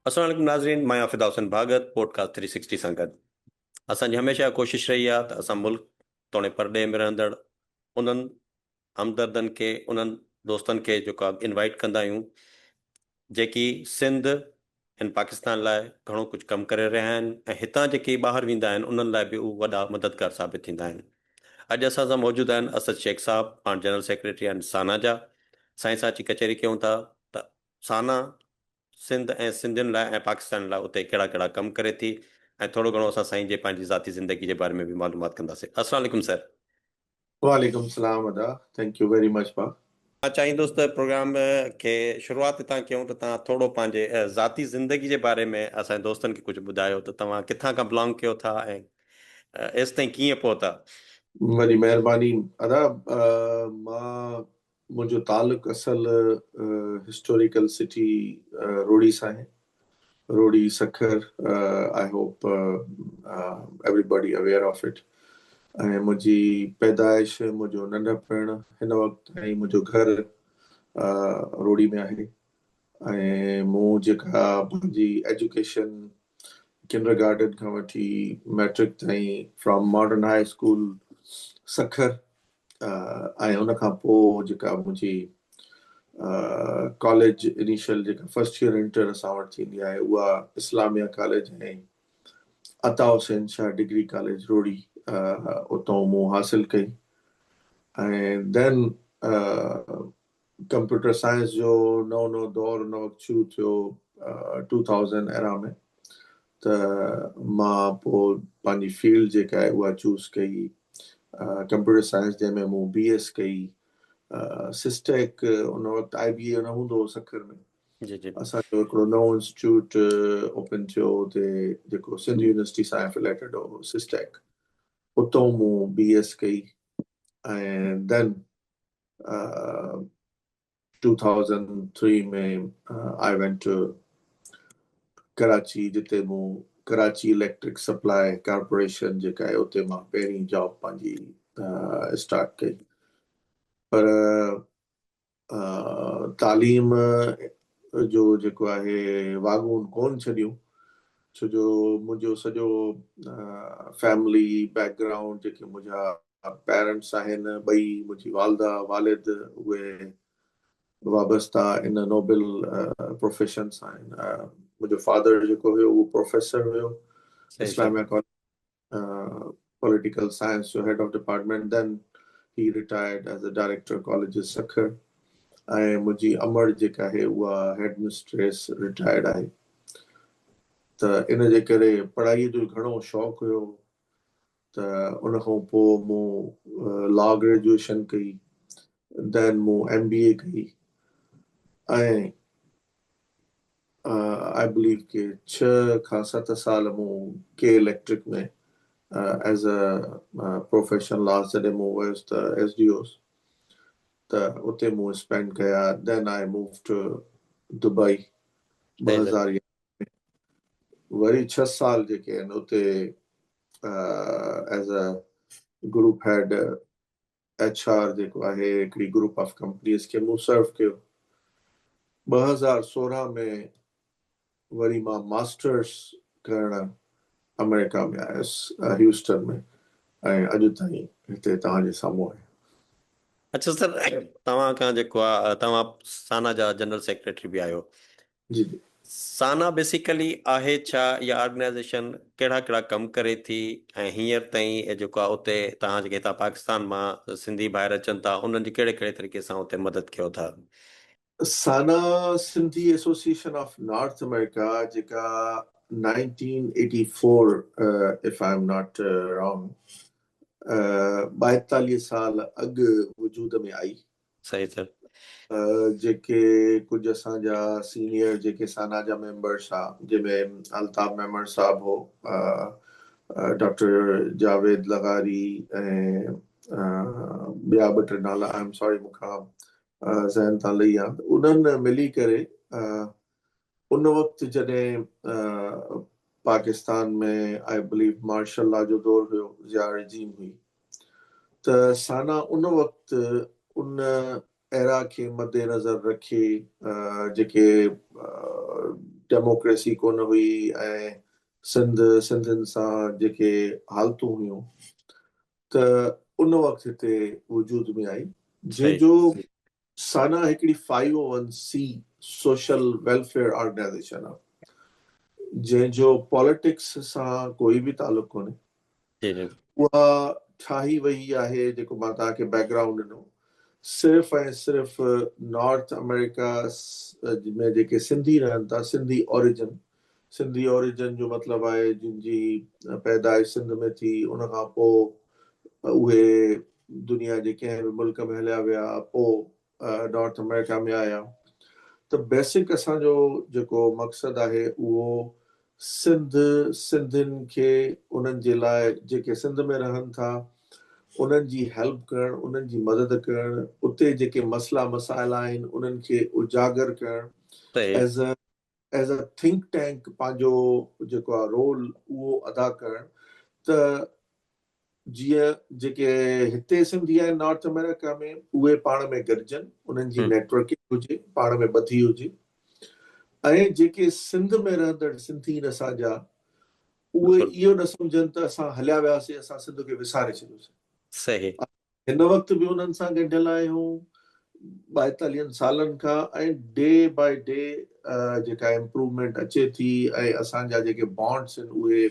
السلام عليڪم ناظرين، مان آهيان Fida Hussain Bhagat podcast three sixty سان گڏ. اسان جي هميشه اها ڪوشش رهي آهي ته اسان ملڪ توڻي پرڏيهه ۾ رهندڙ انهن همدردن کي، انهن دوستن کي جيڪو آهي انوائيٽ ڪندا آهيون جيڪي سنڌ ۽ پاڪستان لاء گهڻو ڪجهه ڪم ڪري رهيا آهن ۽ هتان جيڪي ٻاهر ويندا آهن انهن لاء به هو وڏا مددگار ثابت ٿيندا آهن. اڄ اسان سان موجود آهن اسد شيخ صاحب، پاڻ جنرل سيڪريٽري آهن سانا جا. سائين سان اچي ڪچهري ڪيون ٿا ته سانا سنڌ ۽ سنڌين لاء ۽ پاڪستان لاء اتي ڪهڙا ڪهڙا ڪم ڪري ٿي ۽ ٿورو گهڻو اسان سائين جي پنهنجي ذاتي زندگي جي باري ۾ به معلومات ڪنداسين. السلام عليڪم سر. وعليڪم السلام ادا thank you very much ڀاء. مان چاهيندس ته پروگرام کي شروعات هتان ڪيون ته توهان ٿورو پنهنجي ذاتي زندگي جي باري ۾ اسان جي دوستن کي ڪجهه ٻڌايو ته توهان ڪٿان کان بلانگ ڪيو ٿا ۽ ايستائين ڪيئن پهتا. وڏي مهرباني ادا مان منهنجو تعلق اصل هسٽوريڪل سٽي روهڙي سان آهي. Rohri Sukkur I hope everybody aware of it ۽ منهنجي پيدائش منهنجو ننڍپڻ هن وقت تائين منهنجو گهر روهڙي ۾ آهي ۽ مون جيڪا پنهنجي ايجوڪيشن ڪنڊر گارڊن کان وٺي ميٽرڪ تائين from modern high school Sukkur ۽ ان کان پوء جيڪا منهنجي ڪاليج انيشل جيڪا فرسٽ ايئر انٽر اسان وٽ ٿيندي آهي اها Islamia college ۽ Ata Hussain Shah degree college Rohri اتان مون حاصل ڪئي ۽ دين ڪمپيوٽر سائنس جو نئون نئون دور ان وقت شروع ٿيو ٽو ٿائوزنڊ ايرا ۾ ته مان پوء پنهنجي فيلڊ جيڪا آهي اها چوز ڪئي ڪمپيوٽر سائنس جنهن ۾ مون بي ايس ڪئي سسٽيڪ ان وقت آء بي اي نه هوندو هو سکر ۾ جي جي اسان جو هڪڙو نئون انسٽيٽيوٽ اوپن ٿيو اتي جيڪو سنڌ يونيورسٽي سان افيليٽيڊ هو سسٽيڪ اتو مون بي ايس ڪئي ۽ دين 2003 ۾ I went to Karachi جتي مون ڪراچي اليڪٽرڪ سپلاء ڪارپوريشن جيڪا آهي اتي مان پهرين جاب پنهنجي اسٽارٽ ڪئي پر تعليم جو جيڪو آهي واڳون ڪون ڇڏيون ڇو جو منهنجو سڄو فيملي بيڪ گرائونڊ جيڪي منهنجا پيرنٽس آهن ٻئي منهنجي والده والد اهي وابسته ان نوبل پروفيشن سان آهن منهنجو فادر جيڪو هيو اهو پروفيسر هيو اسلاميه ڪاليج پوليٽيڪل سائنس جو head of department then he retired as a director college Sukkur ۽ منهنجي امڙ جيڪا آهي اها هيڊ مسٽريس رٽائرڊ آهي ته ان جي ڪري پڙهائي جو گهڻو شوق هيو ته ان کان پوء مون لا گريجوئيشن ڪئي دين مون ايم بي اي ڪئي ۽ I believe ڪي ڇهه کان ست سال مون ڪي اليڪٽرڪ ۾ ايز ا پروفيشن لاس جڏهن مون ويس ته ايس ڊي اوس ته اتي مون اسپينڊ ڪيا دين آئي موو ٽو دبئي 2000 وري ڇهه سال جيڪي آهن اتي as a group head H R جيڪو آهي هڪڙي گروپ آف ڪمپنيز کي مون سرو ڪيو. 2016 ۾ وري مان ماسٽرس ڪرڻ آمريڪا ۾ آيس هيوسٽن ۾ ۽ اڄ تائين هتي توهان جي سامهون آهيان. اڇا سر توهان کان جيڪو آهي توهان سانا جا جنرل سيڪريٽري به آهيو جي جي. سانا بيسيڪلي آهي ڇا؟ اها آرگنائيزيشن ڪهڙا ڪهڙا ڪم ڪري ٿي ۽ هينئر تائين جيڪو آهي اتي توهان جيڪي هتان پاڪستان مان سنڌي ڀائر اچن ٿا انهن جي ڪهڙي ڪهڙي طريقي سان اتي مدد ڪيو ٿا؟ SANA Sindhi association of North America جيڪا nineteen eighty four if I am not wrong ٻائيتاليهه سال اڳ وجود ۾ آئي. صحيح سر. جيڪي ڪجهه اسان جا سينيئر جيڪي سانا جا ميمبرس ها جنهن ۾ الطاف ميمڻ صاحب هو ڊاڪٽر جاويد لغاري ۽ ٻيا ٻه ٽي نالا I am sorry مون کان ذهن تان لهي ويا انهن ملي ڪري ان وقت جڏهن پاڪستان ۾ I believe martial لا جو دور هيو ضياء رجيم هئي ته سانا ان وقت ان ايرا کي مد نظر رکي جيڪي ڊيموڪريسي ڪونه هئي ۽ سنڌ سنڌين سان جيڪي حالتون هيون ته ان وقت هتي وجود ۾ آئي جنهن جو سانا هڪڙي 501 C social welfare organisation آ جنهن جو پاليٽڪس سان ڪوئي به تعلق ڪونهي. اها ٺاهي وئي آهي جيڪو مان توهان کي بيڪ گرائونڊ ڏنو صرف ۽ صرف نارٿ آمريڪا ۾ جيڪي سنڌي رهن ٿا سنڌي اوريجن سنڌي اوريجن جو مطلب آهي جن جي پيدائش سنڌ ۾ ٿي ان کان پوء اهي دنيا جي ڪنهن به ملڪ ۾ هليا ويا پوء نارٿ آمريڪا ۾ آيا ته بيسڪ اسان جو جيڪو مقصد آهي اهو سنڌ سنڌين کي انهن جي لاء جيڪي سنڌ ۾ رهن ٿا انهن جي هيلپ ڪرڻ انهن جي مدد ڪرڻ اتي جيڪي مسئلا مسائل آهن انهن کي اجاگر ڪرڻ as a as a think tank پنهنجو جيڪو آهي رول اهو ادا ڪرڻ ته جيئن جيڪي هتي سنڌي آهن نارٿ آمريڪا ۾ اهي پاڻ ۾ گڏجن انهن جي نيٽورڪنگ هجي پاڻ ۾ ٻڌي هجي ۽ جيڪي سنڌ ۾ رهندڙ سنڌي آهن اسان جا اهي اهو نه سمجهن ته اسان هليا وياسين اسان سنڌ کي وساري ڇڏيوسين. صحيح. هن وقت به انهن سان ڳنڍيل آهيون ٻائيتاليهن سالن کان ۽ ڊي باء ڊي جيڪا امپروومينٽ اچي ٿي ۽ اسان جا جيڪي بانڊس آهن اهي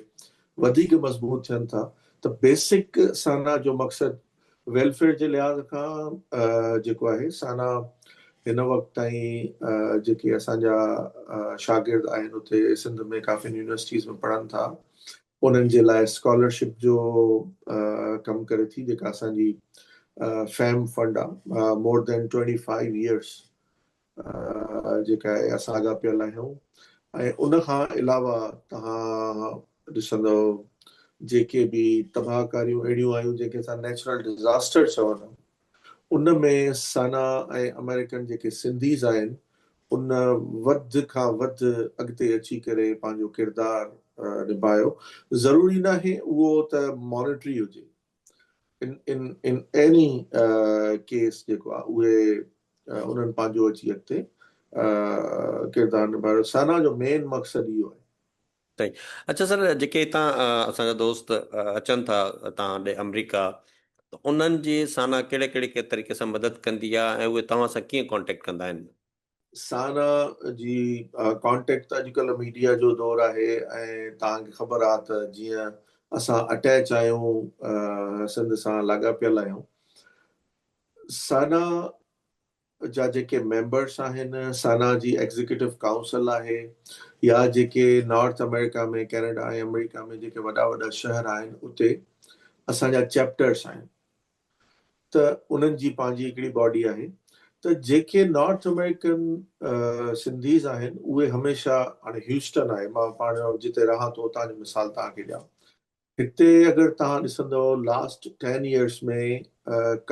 وڌيڪ مضبوط ٿين ٿا ته بيسڪ سانا جو مقصد ويلفيئر جي لحاظ کان جيڪو آهي سانا هن وقت تائين جيڪي اسان جا شاگرد آهن اتي سنڌ ۾ ڪافي يونيورسٽيز ۾ پڙهن ٿا انهن جي لاء اسڪالرشپ جو ڪم ڪري ٿي جيڪا اسان جي فيم فنڊ آ مور دين 25 يئرس جيڪا اسان اڳا پيل آهيون ۽ ان کان علاوه توهان ڏسندو جيڪي به تباهه ڪاريون اهڙيون آيون جنهن کي اسان نيچرل ڊزاسٽر چوندا ان ۾ سانا ۽ آمريڪن جيڪي سنڌيز آهن ان وڌ کان وڌ اڳتي اچي ڪري پنهنجو ڪردار نڀايو. ضروري ناهي اهو ته مانيٽري هجي ان ان ان ايني ڪيس جيڪو آهي اهي انهن پنهنجو اچي اڳتي ڪردار نڀايو. سانا جو مين مقصد اهو آهي. صحيح اڇا سر جيڪي هتان اسان جا دوست اچن ٿا توهان ڏي آمريڪا ته انهن جي سانا ڪهڙي ڪهڙي طريقي سان مدد ڪندي آهي ۽ اهي توهان سان ڪيئن ڪانٽيڪٽ ڪندا آهن؟ سانا جي ڪانٽيڪٽ ته اڄڪلهه ميڊيا جو دور آهي ۽ توهان کي خبر آهي ته جيئن اسان اٽيچ آهيون سنڌ سان لاڳاپيل آهيون سانا جا جيڪي ميمبرس آهن، سانا جي ايگزيڪيوٽو ڪائونسل آهي يا جيڪي نارٿ آمريڪا ۾ ڪينيڊا ۽ آمريڪا ۾ جيڪي وڏا وڏا شهر آهن اتي اسان جا چيپٽرس آهن ته انهن جي پنهنجي هڪڙي باڊي آهي ته جيڪي نارٿ آمريڪن سنڌيز آهن اهي هميشه هاڻي هيوسٽن آهي مان پاڻ جتي رهان ٿو اتان جو مثال توهان کي ڏيان هتي اگر توهان ڏسندؤ لاسٽ ٽين يئرس ۾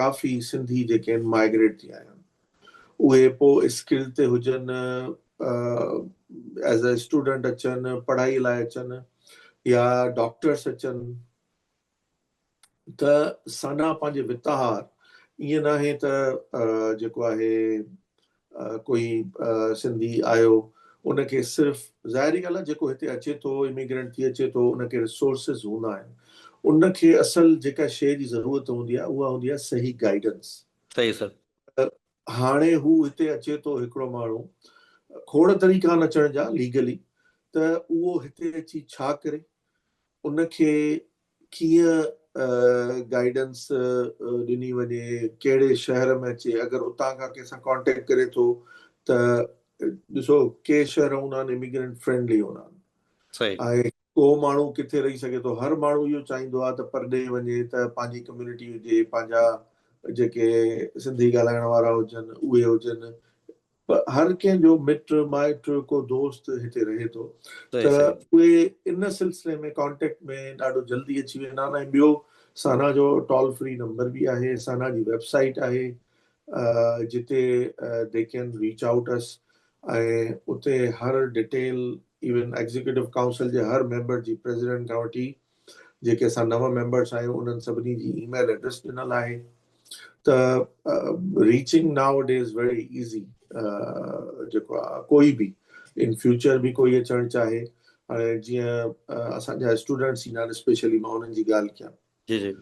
ڪافي سنڌي جيڪي آهن مائگريٽ ٿي آيا آهن اهي پو اسڪل تي هجن ايز اي اسٽوڊنٽ اچن پڙهائي لاء اچن يا ڊاڪٽرس اچن ته سانا پنهنجي وتهار ائين ناهي ته جيڪو آهي ڪوئي سنڌي آيو ان کي صرف ظاهري ڳالهه آهي جيڪو هتي اچي ٿو اميگرنٽ ٿي اچي ٿو ان کي ريسورسز هوندا آهن ان کي اصل جيڪا شيء جي ضرورت هوندي آهي اها هوندي آهي صحيح گائيڊنس. صحيح سر. هاڻي هو هتي اچي ٿو هڪڙو ماڻهو کوڙ طريقا آهن اچڻ جا ليگلي ته اهو هتي اچي ڇا ڪري ان کي ڪيئن گائيڊنس ڏني وڃي، ڪهڙي شهر ۾ اچي، اگر اتان کان ڪنهن سان ڪانٽيڪٽ ڪري ٿو ته ڏسو ڪي شهر هوندا آهن اميگرنٽ فرينڊلي هوندا آهن ۽ ڪو ماڻهو ڪٿي رهي سگهي ٿو، هر ماڻهو اهو چاهيندو آهي ته پرڏيهه وڃي ته پنهنجي ڪميونٽي هجي، پنهنجا جيڪي سنڌي ڳالهائڻ وارا هجن اهي هجن، پر هر ڪنهن جو مٽ مائٽ ڪو دوست هتي رهي ٿو ته اهي ان سلسلي ۾ ڪانٽيڪٽ ۾ ڏاڍو جلدي اچي ويندا آهن ۽ ٻيو سانا جو ٽول فري نمبر به آهي سانا جي ويب سائيٽ آهي جتي the can reach out us ۽ اتي هر ڊيٽيل ايون ايگزيڪيوٽو ڪائونسل جي هر ميمبر جي پريزيڊنٽ کان وٺي جيڪي اسان نوان ميمبرس آهيون انهن سڀني جي اي ميل ايڊريس ڏنل آهي ته reaching now days very easy جيڪو آ ڪوئي به ان فيوچر به ڪوئي اچڻ چاهي هاڻي جيئن اسان جا اسٽوڊنٽس ايندا آهن اسپيشلي مان انهن جي ڳالهه ڪيان جي جي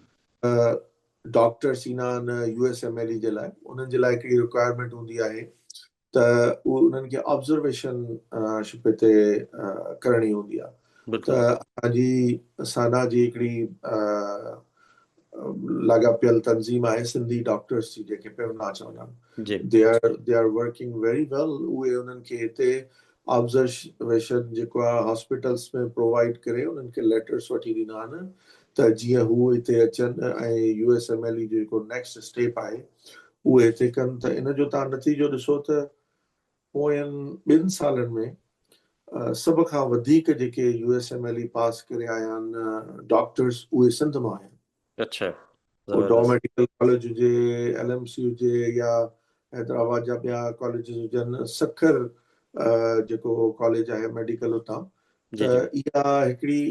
ڊاڪٽرس ايندا آهن يو ايس ايم ايل اي جي لاء انهن جي لاء هڪڙي رڪوائرمينٽ هوندي آهي ته انهن کي آبزرويشن شپ هتي ڪرڻي هوندي آهي ته اسان جي سانا جي هڪڙي لاڳاپيل تنظيم آهي سنڌي ڊاڪٽرس جي جيڪي پيونا چوندا آهن they are they are working very well اهي انهن کي هتي آبزرويشن جيڪو آهي هاسپيٽلس ۾ پرووائيڊ ڪري انهن کي ليٽرس وٺي ڏيندا آهن ته جيئن هو هتي اچن ۽ يو ايس ايم ايل اي جو جيڪو نيڪسٽ اسٽيپ آهي اهي هتي ڪن ته ان جو توهان نتيجو ڏسو ته پوين ٻن سالن ۾ سڀ کان وڌيڪ جيڪي U S M L E pass ڪري آيا آهن ڊاڪٽرس اهي سنڌ مان آيا آهن. اڇا پوء ڊائو ميڊيڪل ڪاليج هجي، ايل ايم سي هجي يا حيدرآباد جا ٻيا ڪاليجز هجن، سکر جيڪو ڪاليج آهي ميڊيڪل اتان ته اها هڪڙي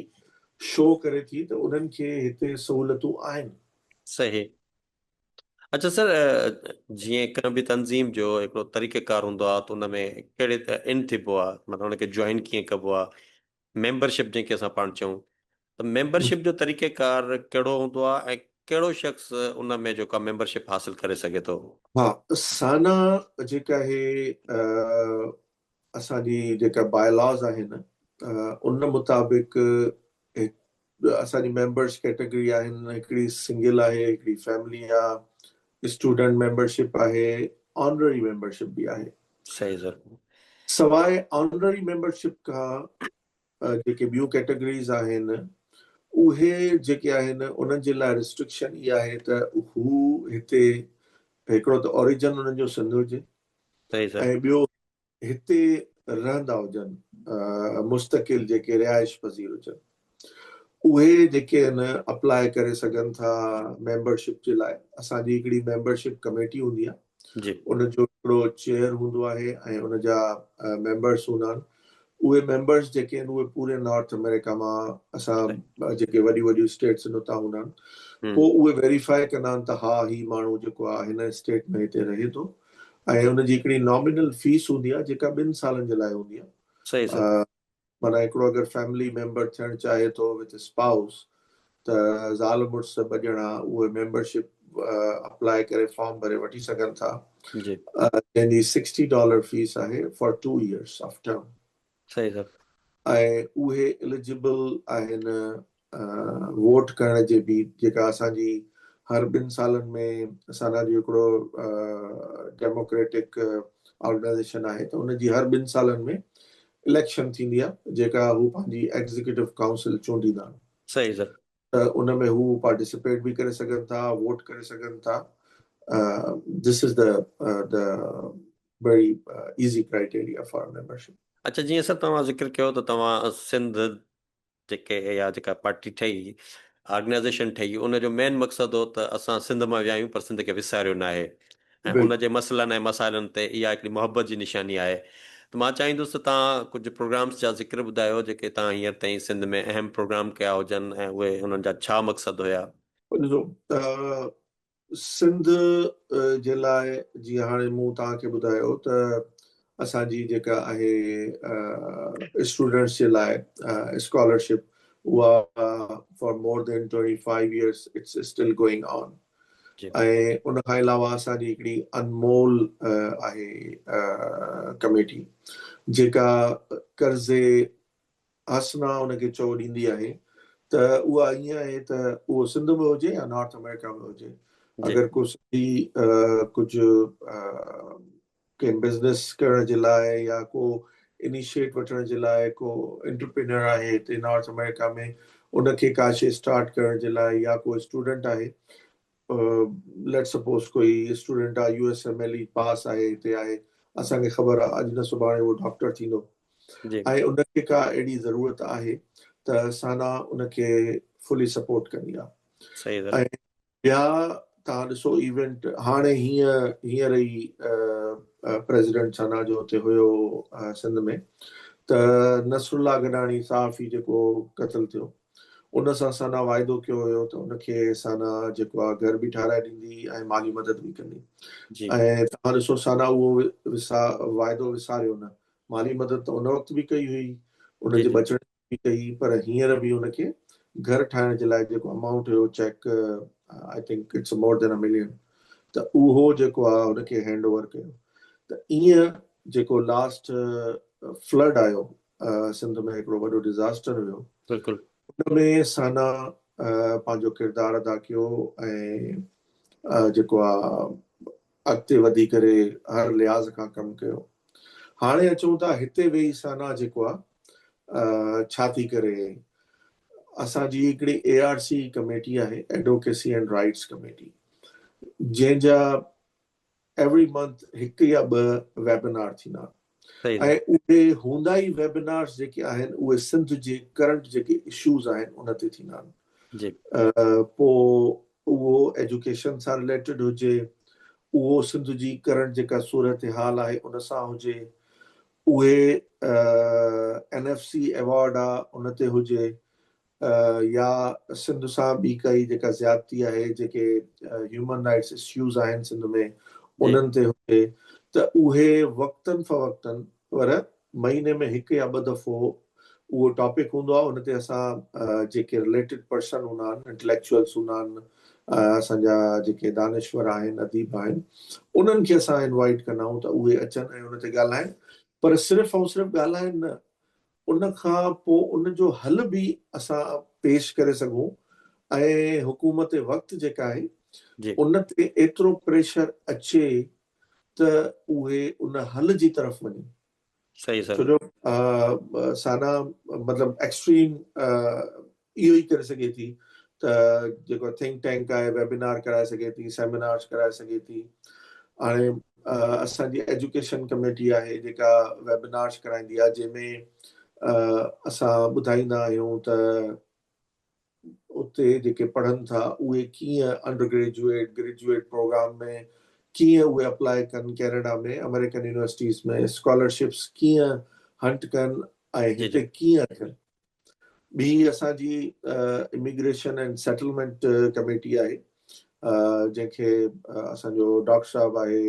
شو ڪري ٿي ته انهن کي هتي سهولتون آهن. صحيح. اچھا سر جيئن ڪنهن به تنظيم جو هڪڙو طريقه ڪار هوندو آهي ته ان ۾ ڪهڙي ان ٿيبو آهي مطلب ان کي جوائن ڪيئن ڪبو آهي ميمبرشپ جنهن کي اسان پاڻ چئون ته ميمبرشپ جو طريقه ڪار ڪهڙو هوندو آهي ۽ ڪهڙو شخص ان ۾ جيڪا ميمبرشپ حاصل ڪري سگهي ٿو؟ ها سانا جيڪا آهي اسان جي جيڪا باء لاز آهن ان مطابق اسان جي ميمبرس ڪيٽيگري آهن هڪڙي سنگل آهي هڪڙي فيملي آ اسٽوڊنٽ ميمبرشپ آهي آنرري ميمبرشپ به آهي. صحيح سر. سواء آنرري ميمبرشپ کان جيڪي ٻيون ڪيٽيگريز آهن اهي جيڪي آهن انهن جي لاء ريسٽرڪشن اها آهي ته هو هتي هڪڙو ته اوريجن انهن جو سنڌ هجي صحيح سر. ۽ ٻيو هتي رهندا هجن مستقل جيڪي رهائش پذير هجن اهي جيڪي آهن اپلاء ڪري سگهن ٿا ميمبرشپ جي لاء اسان جي هڪڙي ميمبرشپ ڪميٽي هوندي آهي جي ان جو هڪڙو چيئر هوندو آهي ۽ ان جا ميمبرس هوندا آهن اهي ميمبرس جيڪي آهن اهي پوري نارٿ آمريڪا مان اسان جيڪي وڏيون وڏيون اسٽيٽس آهن اتان هوندا آهن پوء اهي ويريفائي ڪندا آهن ته ها هي ماڻهو جيڪو آهي هن اسٽيٽ ۾ هتي رهي ٿو ۽ ان جي هڪڙي نامينل فيس هوندي آهي جيڪا ٻن سالن جي لاء هوندي آهي. صحيح سر. معنيٰ هڪڙو اگر فيملي ميمبر ٿيڻ چاهي ٿو وٿ اسپائوس ته زال مڙس ٻه ڄڻا اهي ميمبرشپ اپلاء ڪري فارم ڀري وٺي سگهن ٿا جي. جنهن جي سڪسٽي ڊالر فيس آهي for two years of term. صحيح سر. ۽ اهي اليجبل آهن ووٽ ڪرڻ جي به جيڪا اسان جي هر ٻن سالن ۾ سانا جو هڪڙو ڊيموڪريٽڪ آرگنائيزيشن آهي ته ان جي هر ٻن سالن ۾ اليڪشن ٿيندي آهي جيڪا هو پنهنجي ايگزيڪيوٽو ڪائونسل چونڊيندا آهن. صحيح سر. ته ان ۾ هو پارٽيسپيٽ به ڪري سگهن ٿا ووٽ ڪري سگهن ٿا this is the the very easy criteria for membership. اڇا جيئن سر توهان ذڪر ڪيو ته توهان سنڌ جيڪي يا جيڪا پارٽي ٺهي آرگنائيزيشن ٺهي ان جو مين مقصد هو ته اسان سنڌ مان ويا آهيون پر سنڌ کي وساريو ناهي ۽ ان جي مسئلن ۽ مسائلن تي اها هڪڙي محبت جي نشاني آهي ته مان چاهيندس ته توهان ڪجهه پروگرامس جا ذڪر ٻڌايو جيڪي توهان هينئر تائين سنڌ ۾ اهم پروگرام ڪيا هجن ۽ اهي انهن جا ڇا مقصد هيا. ڏسو سنڌ جي لاء جيئن هاڻي مون توهان کي ٻڌايو ته اسان جي جيڪا آهي اسٽوڊنٽس جي لاء اسڪالرشپ اها for more than 25 years it's still going on ۽ ان کان علاوه اسان جي هڪڙي انمول آهي ڪميٽي جيڪا قرضي حسنا ان کي چئو ڏيندي آهي ته اها ائين آهي ته اهو سنڌ ۾ هجي يا نارٿ آمريڪا ۾ هجي اگر ڪو سنڌي ڪجهه ڪنهن بزنس ڪرڻ جي لاء يا ڪو انيشيٽ وٺڻ جي لاء ڪو انٽرپرينر آهي هتي نارٿ آمريڪا ۾ ان کي ڪا شي اسٽارٽ ڪرڻ جي لاء يا ڪو اسٽوڊنٽ آهي ليٽ سپوز ڪوئي اسٽوڊنٽ آ U S M L E pass آهي هتي آهي اسان کي خبر آ اڄ نه سڀاڻي اهو ڊاڪٽر ٿيندو ۽ ان کي ڪا اهڙي ضرورت آهي ته سانا ان کي فلي سپورٽ ڪندي آ ۽ ٻيا توهان ڏسو ايونٽ هاڻي هيئن هينئر ئي پريزيڊنٽ سانا جو اتي هيو سنڌ ۾ ته نصر الله گڏاڻي صحافي جيڪو قتل ٿيو ان سان سانا واعدو ڪيو هيو ته ان کي سانا جيڪو آ گهر به ٺاهرائي ڏيندي ۽ مالي مدد به ڪندي. ۽ توهان ڏسو سانا اهو واعدو وساريو نه. مالي مدد ته ان وقت به ڪئي هئي، ان جي بچڻ به ڪئي، پر هينئر به ان کي گهر ٺاهڻ جي لاء جيڪو amount have cheque, I think it's more than a million, ته اهو جيڪو آ ان کي هينڊ اوور ڪيو. ته ائين جيڪو لاسٽ فلڊ آيو سنڌ ۾، هڪڙو وڏو ڊزاسٽر هيو، ان ۾ سانا پنهنجو ڪردار ادا ڪيو ۽ جيڪو آ اڳتي وڌي ڪري هر لحاظ کان ڪم ڪيو. هاڻي اچون ٿا هتي ويهي سانا جيڪو آ ڇا ٿي ڪري. اسان جي هڪڙي اي آر سي ڪميٽي آهي، ايڊووڪيسي اينڊ رائٽس ڪميٽي، جنهن جا ايوري منٿ هڪ يا ٻه ويبنار ٿيندا ۽ اهي هوندا ئي ويبنارز جيڪي آهن اهي سنڌ جي ڪرنٽ جيڪي اشوز آهن ان تي ٿيندا آهن. پوء اهو ايجوڪيشن سان رليٽيڊ هجي، اهو سنڌ جي ڪرنٽ جيڪا صورتحال آهي ان سان هجي، اهي اين ايف سي ايوارڊ آ ان تي هجي، يا سنڌ سان ٻي ڪائي جيڪا زيادتي آهي، جيڪي هيومن رائٽس اشوز آهن سنڌ ۾ انهن تي هجي، ته اهي وقتن فوقتن، پر مهيني ۾ هڪ يا ٻه دفعو اهو ٽاپڪ هوندو آهي. ان تي اسان جيڪي رليٽيڊ پرسن هوندا آهن، انٽليڪچوئلس هوندا آهن، اسان جا جيڪي دانشور آهن، اديب آهن، انهن کي اسان انوائٽ ڪندا آهيون ته اهي اچن ۽ ان تي ڳالهائن. پر صرف ۽ صرف ڳالهائن نه، ان کان پوء ان جو حل به اسان پيش ڪري سگهون ۽ حڪومت وقت جيڪا آهي ان تي ايترو پريشر اچي ته اهي ان حل جي طرف وڃن. صحيح سر. ڇو جو سانا مطلب ايڪسٽريم اهو ئي ڪري سگهي ٿي ته جيڪو ٿنڪ ٽينڪ آهي، ويبينار ڪرائي سگهي ٿي، سيمينارز ڪرائي سگهي ٿي. هاڻي اسان جي ايجوڪيشن ڪميٽي آهي جيڪا ويبينارز ڪرائيندي آهي، جنهن ۾ اسان ٻڌائيندا آهيون ته اتي جيڪي پڙهن ٿا اهي ڪيئن انڊر گريجوئيٽ، گريجوئيٽ پروگرام ۾ ڪيئن اهي اپلاء ڪن، ڪينيڊا ۾ آمريڪن يونيورسٽيز ۾ اسڪالرشپس ڪيئن هنٽ ڪن ۽ هتي ڪيئن اچن. ٻي اسان جي اميگريشن اينڊ سيٽلمينٽ ڪميٽي آهي، جنهن کي اسان جو ڊاڪٽر صاحب آهي،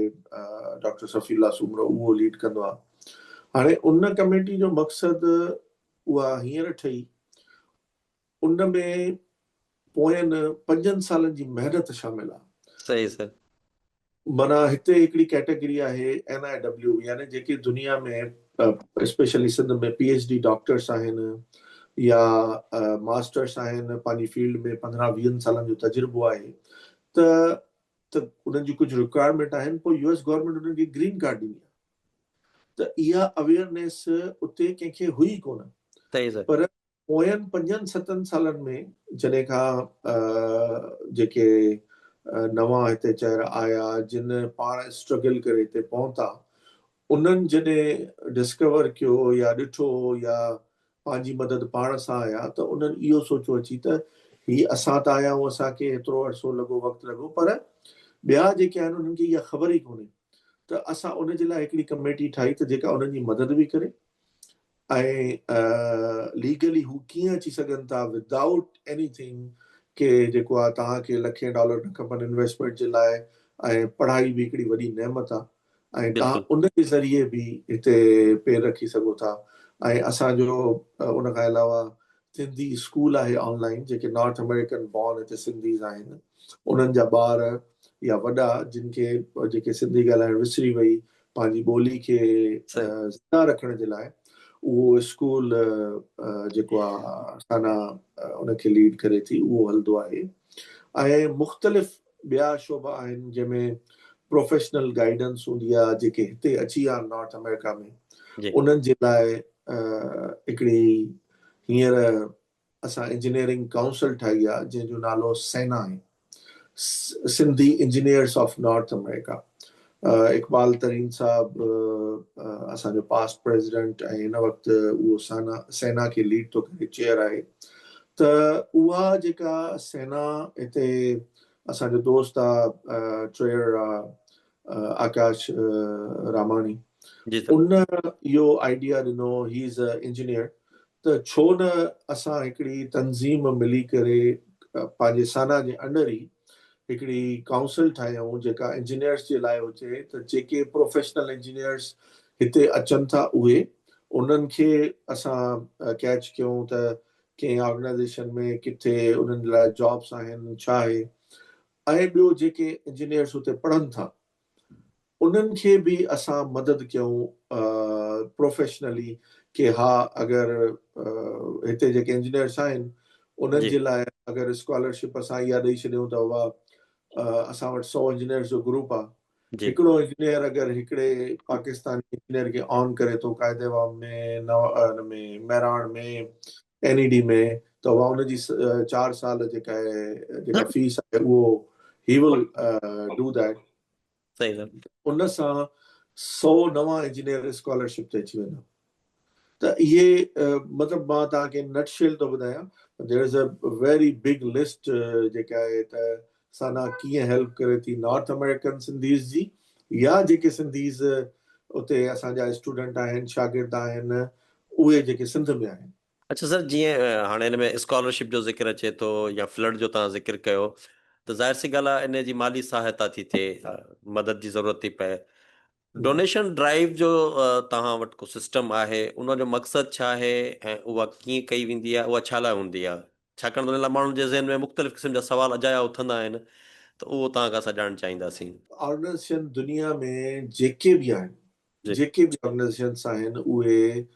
ڊاڪٽر صفي الله سومرو، اهو ليڊ ڪندو آهي. هاڻي ان ڪميٽي جو مقصد، اها هينئر ٺهي، ان ۾ پوين 5 سالن جي محنت شامل آهي. صحيح سر. معنيٰ هتي هڪڙي ڪيٽيگري آهي اين I W, يعني جيڪي دنيا ۾ specially Sindh ۾ P H D doctors آهن يا ماسٽرس آهن، پنهنجي فيلڊ ۾ 15 20 سالن جو تجربو آهي، ته ته انهن جون ڪجهه رڪوائرمينٽ آهن، پوء يو ايس گورنمينٽ انهن کي گرين ڪارڊ ڏيندي آهي. ته اها اويئرنيس اتي ڪنهن کي هئي ڪونه. صحيح سر. پر پوين پنجن ستن سالن ۾ جڏهن کان جيڪي نوان هتي چهرا آيا، جن پاڻ اسٽرگل ڪري هتي پهتا، انهن جڏهن ڊسڪور ڪيو يا ڏٺو يا پنهنجي مدد پاڻ سان آيا، ته انهن اهو سوچيو اچي ته هي اسان ته آيا آهيون، اسان کي هيترو عرصو لڳو، وقت لڳو، پر ٻيا جيڪي آهن انهن کي اها خبر ئي ڪونهي. ته اسان ان جي لاء هڪڙي ڪميٽي ٺاهي ته جيڪا انهن جي مدد به ڪري ۽ ليگلي هو ڪيئن اچي سگهن ٿا ودائوٽ ايني ٿنگ، ڪي جيڪو آ توهان کي لکين ڊالر نه کپن انويسٽمينٽ جي لاء، ۽ پڙهائي به هڪڙي وڏي نعمت آ ۽ توهان ان جي ذريعي به هتي پير رکي سگهو ٿا. ۽ اسان جو ان کان علاوه سنڌي اسڪول آهي آن لائن، جيڪي نارٿ آمريڪن بورن هتي سنڌيز آهن انهن جا ٻار يا وڏا جن کي جيڪي سنڌي ڳالهائڻ وسري وئي، پنهنجي ٻولي کي زنده رکڻ جي لاء اهو اسڪول جيڪو آ سانا ان کي ليڊ ڪري ٿي، اهو هلندو آهي. ۽ مختلف ٻيا شعبا آهن جنهن ۾ پروفيشنل گائيڊنس هوندي آ، جيڪي هتي اچي ويا آهن نارٿ آمريڪا ۾ انهن جي لاء هڪڙي هينئر اسان انجنيئرنگ ڪائونسل ٺاهي آ، جنهن جو نالو سينا آهي، Sindhi engineers of North America. Iqbal Tareen صاحب اسان جو پاسٽ پريزيڊنٽ ۽ هن وقت اهو سانا سينا کي ليڊ ٿو ڪري، چيئر آهي. ته اها جيڪا سينا هتي اسان جو دوست آ، ٽريئر آ، آڪاش راماڻي، جي سر. ان اهو آئيڊيا ڏنو، هي از ا انجنيئر، ته ڇو نه اسان هڪڙي تنظيم ملي ڪري پنهنجي سانا جي انڊر ئي هڪڙي ڪائونسل ٺاهيون جيڪا انجنيئرس جي لاء هجي ته جيڪي پروفيشنل انجنيئرس هتي اچن ٿا اهي انهن کي اسان ڪيچ ڪيون ته ڪنهن آرگنائيزيشن ۾ ڪٿي انهن لاء جابس آهن ڇا آهي ۽ ٻيو جيڪي انجنيئرس اتي پڙهن ٿا انهن کي به اسان مدد ڪيون پروفيشنلي ڪي ها اگر هتي جيڪي انجنيئرس آهن انهن جي لاء اگر اسڪالرشپ اسان اها ڏئي ڇڏيون ته اها اسان وٽ 100 انجنيئرس جو گروپ آهي هڪڙو انجنيئر اگر هڪڙي پاڪستاني انجنيئر کي آن ڪري ٿو قائد عوام ۾ ان ۾ مهراڻ ۾ اين اي ڊي ۾ ته اها ان جي 4 سال جيڪا آهي جيڪا فيس آهي اهو هي ول do that. صحيح سر. ان سان 100 نوان انجنيئر اسڪالرشپ تي اچي ويندا ته اهي مطلب مان توهان کي نٽ شيل ٿو ٻڌايان there is a very big list جيڪا آهي ته سانا ڪيئن هيلپ ڪري ٿي نارٿ آمريڪن سنڌيز جي يا جيڪي سنڌيز اتي اسان جا اسٽوڊنٽ آهن شاگرد آهن اهي جيڪي سنڌ ۾ آهن. اڇا سر جيئن هاڻي ان ۾ اسڪالرشپ جو ذڪر اچي ٿو يا فلڊ جو توهان ذڪر ڪيو ته ظاهر سي ڳالهه آهي ان جي مالي سهائتا ٿي ٿئي مدد جي ضرورت ٿي پئي ڊونيشن ڊرائيو جو توهان وٽ ڪو سسٽم آهي ان جو مقصد ڇا آهي ۽ اها ڪيئن ڪئي ويندي آهي اها ڇا لاء هوندي آهي ڇاڪاڻ ته ان لاء ماڻهن جي ذهن ۾ مختلف قسم جا سوال اجايا اٿندا آهن ته اهو توهان کان اسان ڄاڻڻ چاهينداسين. آرگنائيزيشن دنيا ۾ جيڪي به آهن جيڪي به آرگنائيزيشنس آهن اهي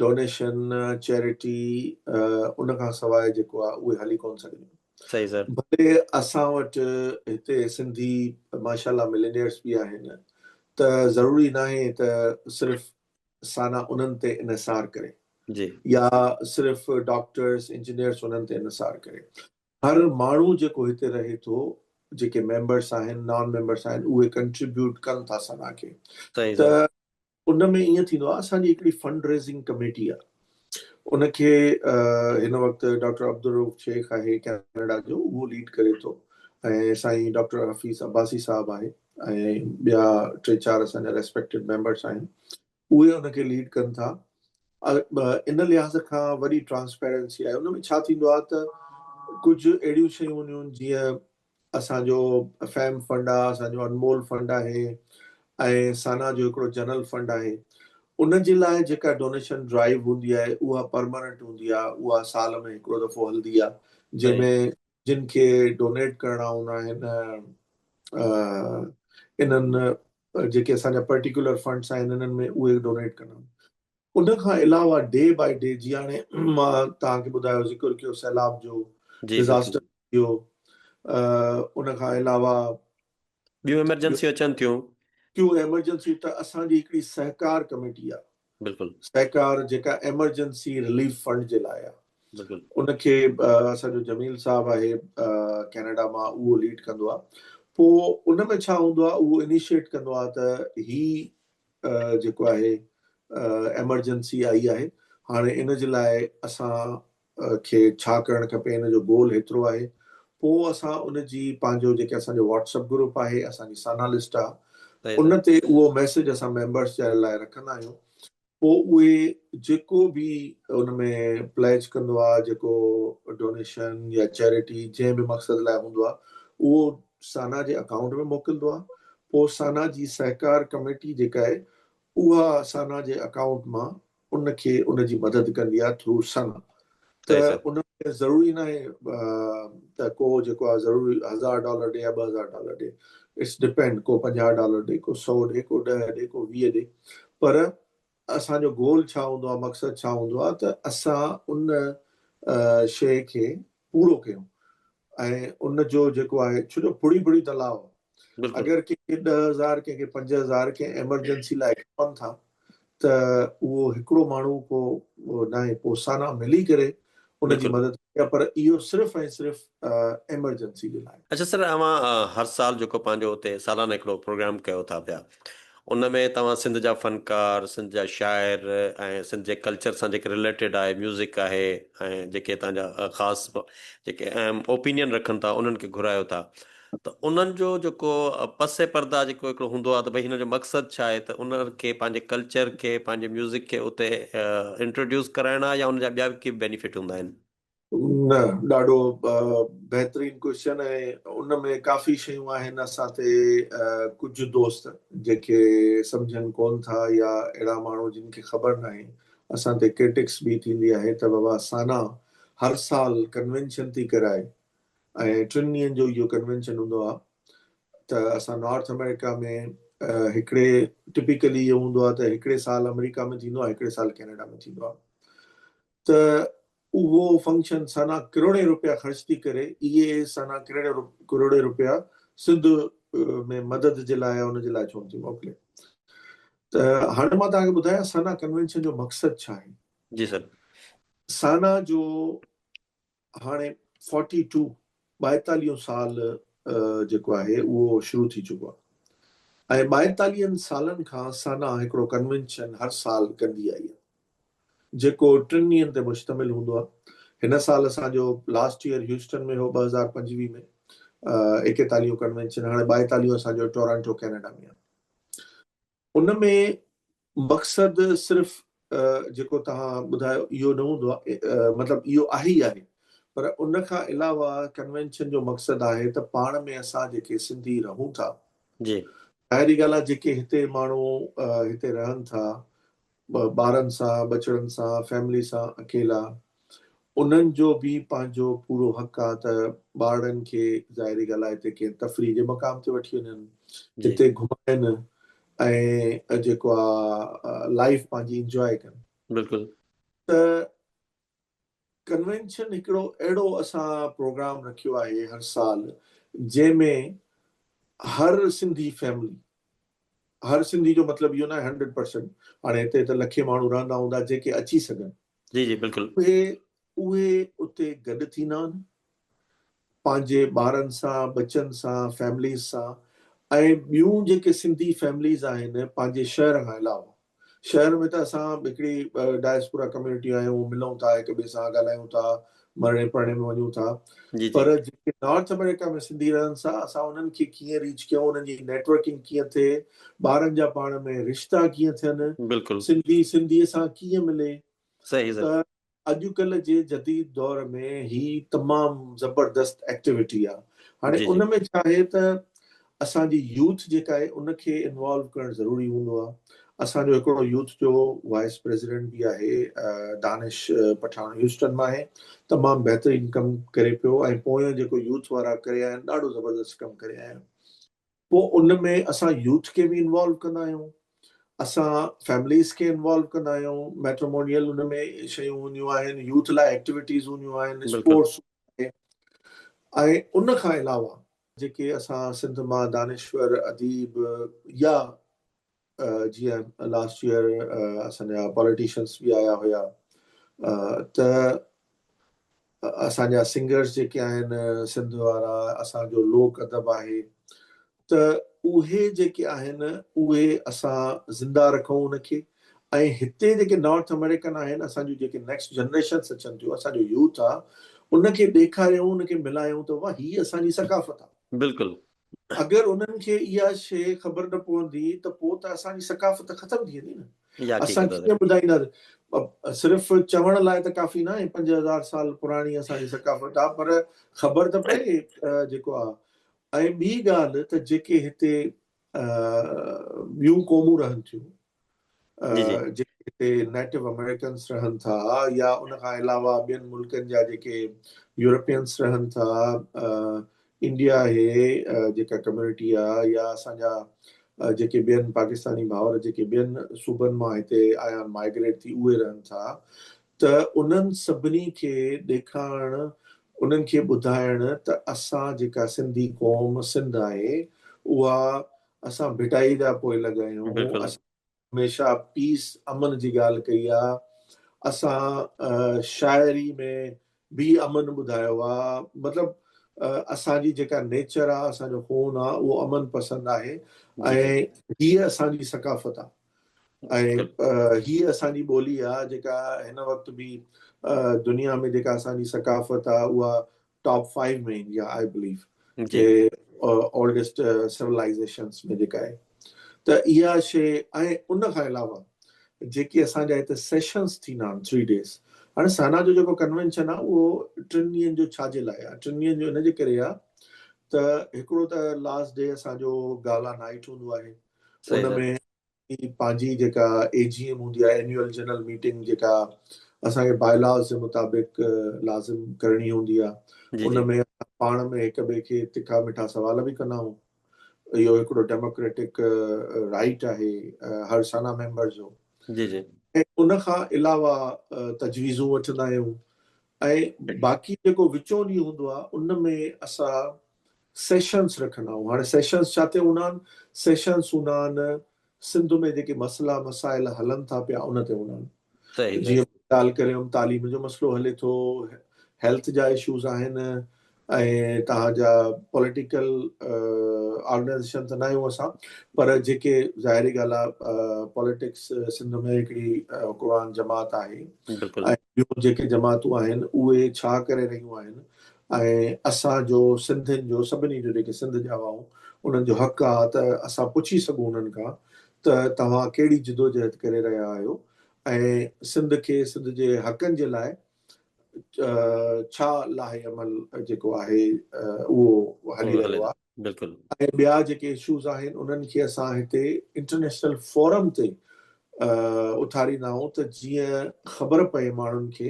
ڊونيشن، چيرٽي ان کان سواء جيڪو آهي اهي هلي ڪونه سگهنديون. صحيح سر. ڀلي اسان وٽ هتي سنڌي ماشاءالله ملينيئرس به آهن ته ضروري ناهي ته صرف سانا انهن تي انحصار ڪري يا صرف ڊاڪٽرس انجنيئرس انهن تي انحصار ڪري. هر ماڻهو جيڪو هتي رهي ٿو جيڪي ميمبرس آهن نان ميمبرس آهن اهي ڪنٽريبيوٽ ڪن ٿا سنا کي ته ان ۾ ائين ٿيندو آهي اسان جي هڪڙي فنڊ ريزنگ ڪميٽي آهي ان کي هن وقت ڊاڪٽر عبدالرؤف شيخ آهي ڪينيڊا جو اهو ليڊ ڪري ٿو ۽ سائين ڊاڪٽر حفيظ عباسي صاحب آهي ۽ ٻيا ٽي چار اسان جا ريسپيڪٽيڊ ميمبرس آهن اهي ان کي ليڊ ڪن ٿا. ان لحاظ کان وڏي ٽرانسپيرنسي آهي. ان ۾ ڇا ٿيندو آهي ته ڪجهه اهڙيون شيون هونديون آهن جيئن اسان جو فيم فنڊ آهي، اسان جو انمول فنڊ آهي ۽ سانا جو هڪڙو جنرل فنڊ آهي. ان جي لاء جيڪا ڊونيشن ڊرائيو هوندي آهي اها پرماننٽ هوندي آهي، اها سال ۾ هڪڙو دفعو هلندي آهي جنهن ۾ جن کي ڊونيٽ ڪرڻا هوندا آهن انهن جيڪي اسان جا پرٽيڪولر فنڊس آهن انهن ۾ اهي ڊونيٽ ڪندا آهن. ان کان علاوه ڊي بائي ڊي جيئن هاڻي مان توهان کي ٻڌايو ذڪر ڪيو سيلاب جو ڊزاسٽر ٿيو ان کان علاوه ٻيون ايمرجنسيون اچن ٿيون. ٽيون ايمرجنسي ته اسان جي هڪڙي سهڪار ڪميٽي آهي. بلڪل. سهڪار جيڪا ايمرجنسي رليف فنڊ جي لاء آهي. بلڪل. ان کي اسان جو جميل صاحب آهي ڪينيڊا مان اهو ليڊ ڪندو آهي. پوء ان ۾ ڇا هوندو آهي اهو انيشيٽ ڪندو آهي ته هي جيڪو آهي ايمرجنسي آئي آهي هاڻي ان جي لاء اسان کي ڇا ڪرڻ کپي ان جو گول هيترو آهي پوء اسان ان جي پنهنجو جيڪي اسان جو واٽس اپ گروپ آهي اسان جي سانا لسٽ آهي ان تي اهو ميسج اسان ميمبرس جي لاء رکندا آهيون پوء اهي جيڪو به ان ۾ پليج ڪندو آهي جيڪو ڊونيشن يا چيرٽي جنهن به مقصد لاء هوندو آهي اهو سانا جي اڪائونٽ ۾ موڪلندو آهي پوء سانا جي سهڪار ڪميٽي جيڪا آهي اها سانا جي اڪائونٽ مان ان کي ان جي مدد ڪندي آهي ٿرو سنا ته ان ۾ ضروري ناهي ته ڪو جيڪو آهي ضروري هزار ڊالر ڏي يا 2000 ڊالر ڏي it's depend ڪو 50 ڊالر ڏي ڪو 100 ڏي ڪو 10 ڏي ڪو 20 ڏي پر اسان جو گول ڇا هوندو آهي مقصد ڇا هوندو آهي ته اسان ان شيء کي پورو ڪيون ۽ ان جو جيڪو آهي ڇو جو ڦڙي ڦڙي تلاء اگر ڪنهن کي 10,000 ڪنهن کي 5,000 ڪنهن ايمرجنسي لاء کپن ٿا ته اهو هڪڙو ماڻهو ڪو ناهي پوء سانا ملي ڪري ان جي مدد ڪئي پر اهو صرف ۽ صرف ايمرجنسي جي لاء. اڇا سر اوهان هر سال جيڪو پنهنجو اتي سالانه هڪڙو پروگرام ڪيو ٿا پيا ان ۾ توهان سنڌ جا فنڪار سنڌ جا شاعر ۽ سنڌ جي ڪلچر سان جيڪي رليٽيڊ آهي ميوزڪ آهي ۽ جيڪي توهان جا خاص جيڪي اهم اوپينين رکن ٿا انهن کي گهرايو ٿا. ته انهن جو جيڪو پس پرده جيڪو هڪڙو هوندو آهي ته ڀئي هن جو مقصد ڇا آهي ته انهن کي پنهنجي ڪلچر کي پنهنجي ميوزڪ کي اتي انٽروڊيوس ڪرائڻ آهي يا ان جا ٻيا به ڪي بينيفٽ هوندا آهن؟ نه ڏاڍو بهترين ڪوئسچن ۽ ان ۾ ڪافي شيون آهن اسان تي ڪجهه دوست جيڪي سمجهن ڪون ٿا يا اهڙا ماڻهو جن کي خبر ناهي اسان تي ڪرٽڪس به ٿيندي آهي ته بابا سانا هر سال ڪنوينشن ٿي ڪرائي ۽ ٽن ڏينهن جو اهو ڪنوينشن هوندو آهي ته اسان نارٿ آمريڪا ۾ هڪڙي ٽپيڪلي اهو هوندو آهي ته هڪڙي سال آمريڪا ۾ ٿيندو آهي هڪڙي سال ڪينيڊا ۾ ٿيندو آهي ته اهو فنڪشن سانا ڪروڙين روپيا خرچ ٿي ڪري اهي سانا ڪروڙين روپيا سنڌ ۾ مدد جي لاء ان جي لاء ڇو نٿي موڪلي ته هاڻي مان توهان کي ٻڌايان سانا ڪنوينشن جو مقصد ڇا آهي. جي سر. سانا جو هاڻي فورٽي ٽو ٻائيتاليهون سال جيڪو آهي اهو شروع ٿي چڪو آهي ۽ ٻائيتاليهن سالن کان سانا هڪڙو ڪنوينشن هر سال ڪندي آئي آهي. جيڪو ٽن ڏينهن تي مشتمل هوندو آهي. هن سال اسان جو لاسٽ ايئر هيوسٽن ۾ هو 2025 ۾ ايڪيتاليهون ڪنوينشن هاڻي ٻائيتاليهون اسان جو ٽورانٽو ڪينيڊا ۾ آهي. ان ۾ مقصد صرف جيڪو توهان ٻڌايو اهو نه هوندو آهي مطلب اهو آهي ئي آهي پر ان کان علاوه ڪنوينشن جو مقصد آهي ته پاڻ ۾ اسان جيڪي سنڌي رهون ٿا جي. ظاهري ڳالهه آهي جيڪي هتي ماڻهو هتي رهن ٿا ٻارن سان، ٻچڙن سان، فيملي سان اڪيلا، انهن جو به پنهنجو پورو حق آ ته ٻارڙن کي ظاهري ڳالهه آ هتي ڪنهن تفريح جي مقام تي وٺي وڃن، هتي گهمائن ۽ جيڪو آ لائيف پنهنجي انجواء ڪن. بلڪل. ته ڪنوينشن هڪڙو اهڙو اسان پروگرام رکيو آهي هر سال جنهن ۾ هر سنڌي فيملي، هر سنڌي جو مطلب اهو ناهي هنڊريڊ پرسنٽ، هاڻي هتي ته لکين ماڻهو رهندا هوندا جيڪي اچي سگهن. جي جي بلڪل. اهي اهي اتي گڏ ٿيندا آهن پنهنجي ٻارن سان ٻچن سان فيمليز سان ۽ ٻيون جيڪي سنڌي فيمليز آهن پنهنجي شهر کان علاوه شهر ۾ ته اسان هڪڙي ڊائسپورا ڪميونٽي آهيون ملون ٿا هڪ ٻئي سان ڳالهايون ٿا مرڻي پرڻي ۾ وڃون ٿا پر جيڪي نارٿ آمريڪا ۾ سنڌي رهن ٿا اسان انهن کي ڪيئن ريچ ڪيون انهن جي نيٽورڪنگ ڪيئن ٿئي ٻارن جا پاڻ ۾ رشتا ڪيئن ٿين بلڪل سنڌي سنڌي سان ڪيئن ملي صحيح ته اڄڪلهه جي جديد دور ۾ هي تمام زبردست ايڪٽيوٽي آ. هاڻي ان ۾ ڇا آهي ته اسان جي يوٿ جيڪا آهي ان کي انوالو ڪرڻ ضروري هوندو آ. اسان جو هڪڙو يوٿ جو وائيس پريزيڊنٽ به آهي دانش پٺاڻ هيوسٽن مان آهي تمام بهترين ڪم ڪري پيو ۽ پويان جيڪو يوٿ وارا ڪري آيا آهن ڏاڍو زبردست ڪم ڪري آيا آهن. پوء ان ۾ اسان يوٿ کي به انوالو ڪندا آهيون، اسان فيمليز کي انوالو ڪندا آهيون، ميٽرمونيل ان ۾ شيون هونديون آهن، يوٿ لاء ايڪٽيوٽيز هونديون آهن، اسپورٽس ۽ ان کان علاوه جيڪي اسان سنڌ مان دانشور، اديب يا جيئن لاسٽ ايئر اسان جا پاليٽيشنس به آيا هيا ته اسان جا سنگرز جيڪي آهن سنڌ وارا اسان جو لوڪ ادب آهي ته اهي جيڪي آهن اهي اسان زنده رکون ان کي ۽ هتي جيڪي نارٿ آمريڪن آهن اسان جون جيڪي نيڪسٽ جنريشنس اچن ٿيون اسان جو يوٿ آ ان کي ڏيکاريون ان کي ملايون ته واهه هي اسان جي ثقافت آ. بلڪل. اگر انهن کي اها شيء خبر نه پوندي ته پوء ته اسان جي ثقافت ختم ٿي ويندي نه. اسان ڪيئن ٻڌائينداسين؟ صرف چوڻ لاء ته ڪافي ناهي 5000 سال پراڻي اسان جي ثقافت آ پر خبر ته پئي جيڪو آ. ۽ ٻي ڳالهه ته جيڪي هتي ٻيون قومون رهن ٿيون جيڪي هتي نيٽو آمريڪنس رهن ٿا يا ان کان علاوه ٻين ملڪن جا جيڪي يورپينس رهن ٿا انڊيا آهي جيڪا ڪميونٽي آ يا اسان جا جيڪي ٻين پاڪستاني ڀائر جيڪي ٻين صوبن مان هتي آيا آهن مائگريٽ ٿي اهي رهن ٿا ته انهن سڀني کي ڏيکارڻ انهن کي ٻڌائڻ ته اسان جيڪا سنڌي قوم سنڌ آهي اها اسان ڀٽائي جا پوئلڳ آهيون اسان هميشه پيس امن جي ڳالهه ڪئي آ اسان شاعري ۾ به امن ٻڌايو آ مطلب اسان جي جيڪا نيچر آ اسان جو خون آ اهو امن پسند آهي ۽ هيء اسان جي ثقافت آ ۽ هيء اسان جي ٻولي آ جيڪا هن وقت به دنيا ۾ جيڪا اسان جي ثقافت آ اها ٽاپ فائيو ۾ ايندي آ I believe. K oldest civilisations ۾ جيڪا آهي ته اها شي ۽ ان کان علاوه جيڪي اسان جا هتي سيشنس ٿيندا آهن 3 ڊيز. هاڻي سانا جو جيڪو ڪنوينشن آهي اهو 3 ڏينهن جو ڇا جي لاء آهي؟ 3 ڏينهن جو ان جي ڪري آهي ته هڪڙو ته لاسٽ ڊي اسان جو گالا نائٽ هوندو آهي، ان ۾ پنهنجي جيڪا اي جي ايم هوندي آهي، اينيوئل جنرل ميٽنگ، جيڪا اسان کي باء لاز جي مطابق لازم ڪرڻي هوندي آهي، ان ۾ پاڻ ۾ هڪ ٻئي کي تکا مٺا سوال به ڪندا آهيون. اهو هڪڙو ڊيموڪريٽڪ رائيٽ آهي هر سانا ميمبر جو. جي جي. ۽ ان کان علاوه تجويزون وٺندا آهيون ۽ باقي جيڪو وچون ڏينهن هوندو آهي ان ۾ اسان سيشنس رکندا آهيون. هاڻي سيشنس ڇا تي هوندا آهن؟ سيشنس هوندا آهن سنڌ ۾ جيڪي مسئلا مسائل هلن ٿا پيا ان تي هوندا آهن. جيئن ڳالهه ڪريم تعليم جو مسئلو هلي ٿو، هيلٿ جا اشوز آهن ۽ توهان جا پوليٽيڪل آرگنائيزيشن ته نه آهيون اسان پر جيڪي ظاهري ڳالهه آهي پوليٽڪس سنڌ ۾ هڪڙي حڪمران جماعت آهي ۽ ٻيون جيڪي جماعتون آهن اهي ڇا ڪري رهيون آهن ۽ اسان جو سنڌين جو سڀني جو جيڪي سنڌ ڄاوا آهيون انهن جو حق آهي ته اسان پڇي سگهون انهن کان ته توهان ڪهڙي جدوجهد ڪري رهيا آهيو ۽ سنڌ کي سنڌ جي حقن جي لاء ڇا لاهي عمل جيڪو آهي اهو هلي رهيو آهي. بلڪل. ۽ ٻيا جيڪي اشوز آهن انهن کي اسان هتي انٽرنيشنل فورم تي اٿاريندا آهيون ته جيئن خبر پئي ماڻهن کي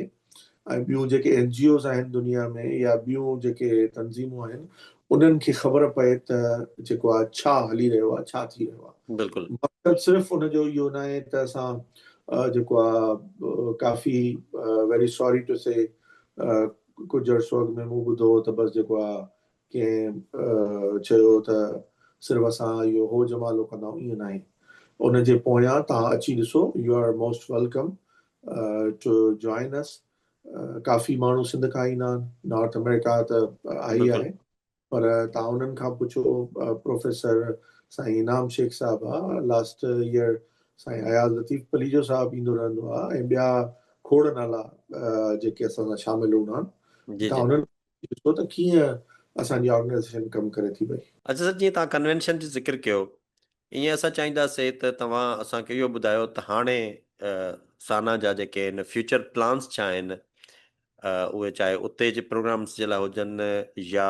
۽ ٻيون جيڪي اين جي اوز آهن دنيا ۾ يا ٻيون جيڪي تنظيمون آهن انهن کي خبر پئي ته جيڪو آهي ڇا هلي رهيو آهي ڇا ٿي رهيو آهي. بلڪل. مقصد صرف ان جو اهو ناهي ته اسان جيڪو آهي ڪافي ويري سوري ٽو سي ڪجهه عرصو اڳ ۾ مون ٻڌو هو ته بس جيڪو آهي ڪنهن چيو ته صرف اسان اهو هو جمالو ڪندا آهيون، ائين ناهي. ان جي پويان توهان اچي ڏسو، you are most welcome to join us. ڪافي ماڻهو سنڌ کان ايندا آهن، نارٿ آمريڪا ته آهي ئي آهي، پر توهان انهن کان پڇو، پروفيسر سائين انعام شيخ صاحب آ، لاسٽ ايئر سائين اياز لطيف پليجو صاحب ايندو رهندو آ ۽ ٻيا کوڙ نالا جيڪي اسان سان شامل هوندا آهن، توهان انهن ڏسو ته ڪيئن اسان جي آرگنائيزيشن ڪم ڪري ٿي پئي. اچا سر جيئن توهان ڪنوينشن جو ذڪر ڪيو ايئن اسان چاهينداسين ته توهان اسان کي اهو ٻڌايو ته هاڻي سانا جا جيڪي آهن فيوچر پلانس ڇا آهن اهي چاهي اتي جي پروگرامس جي لاء هجن يا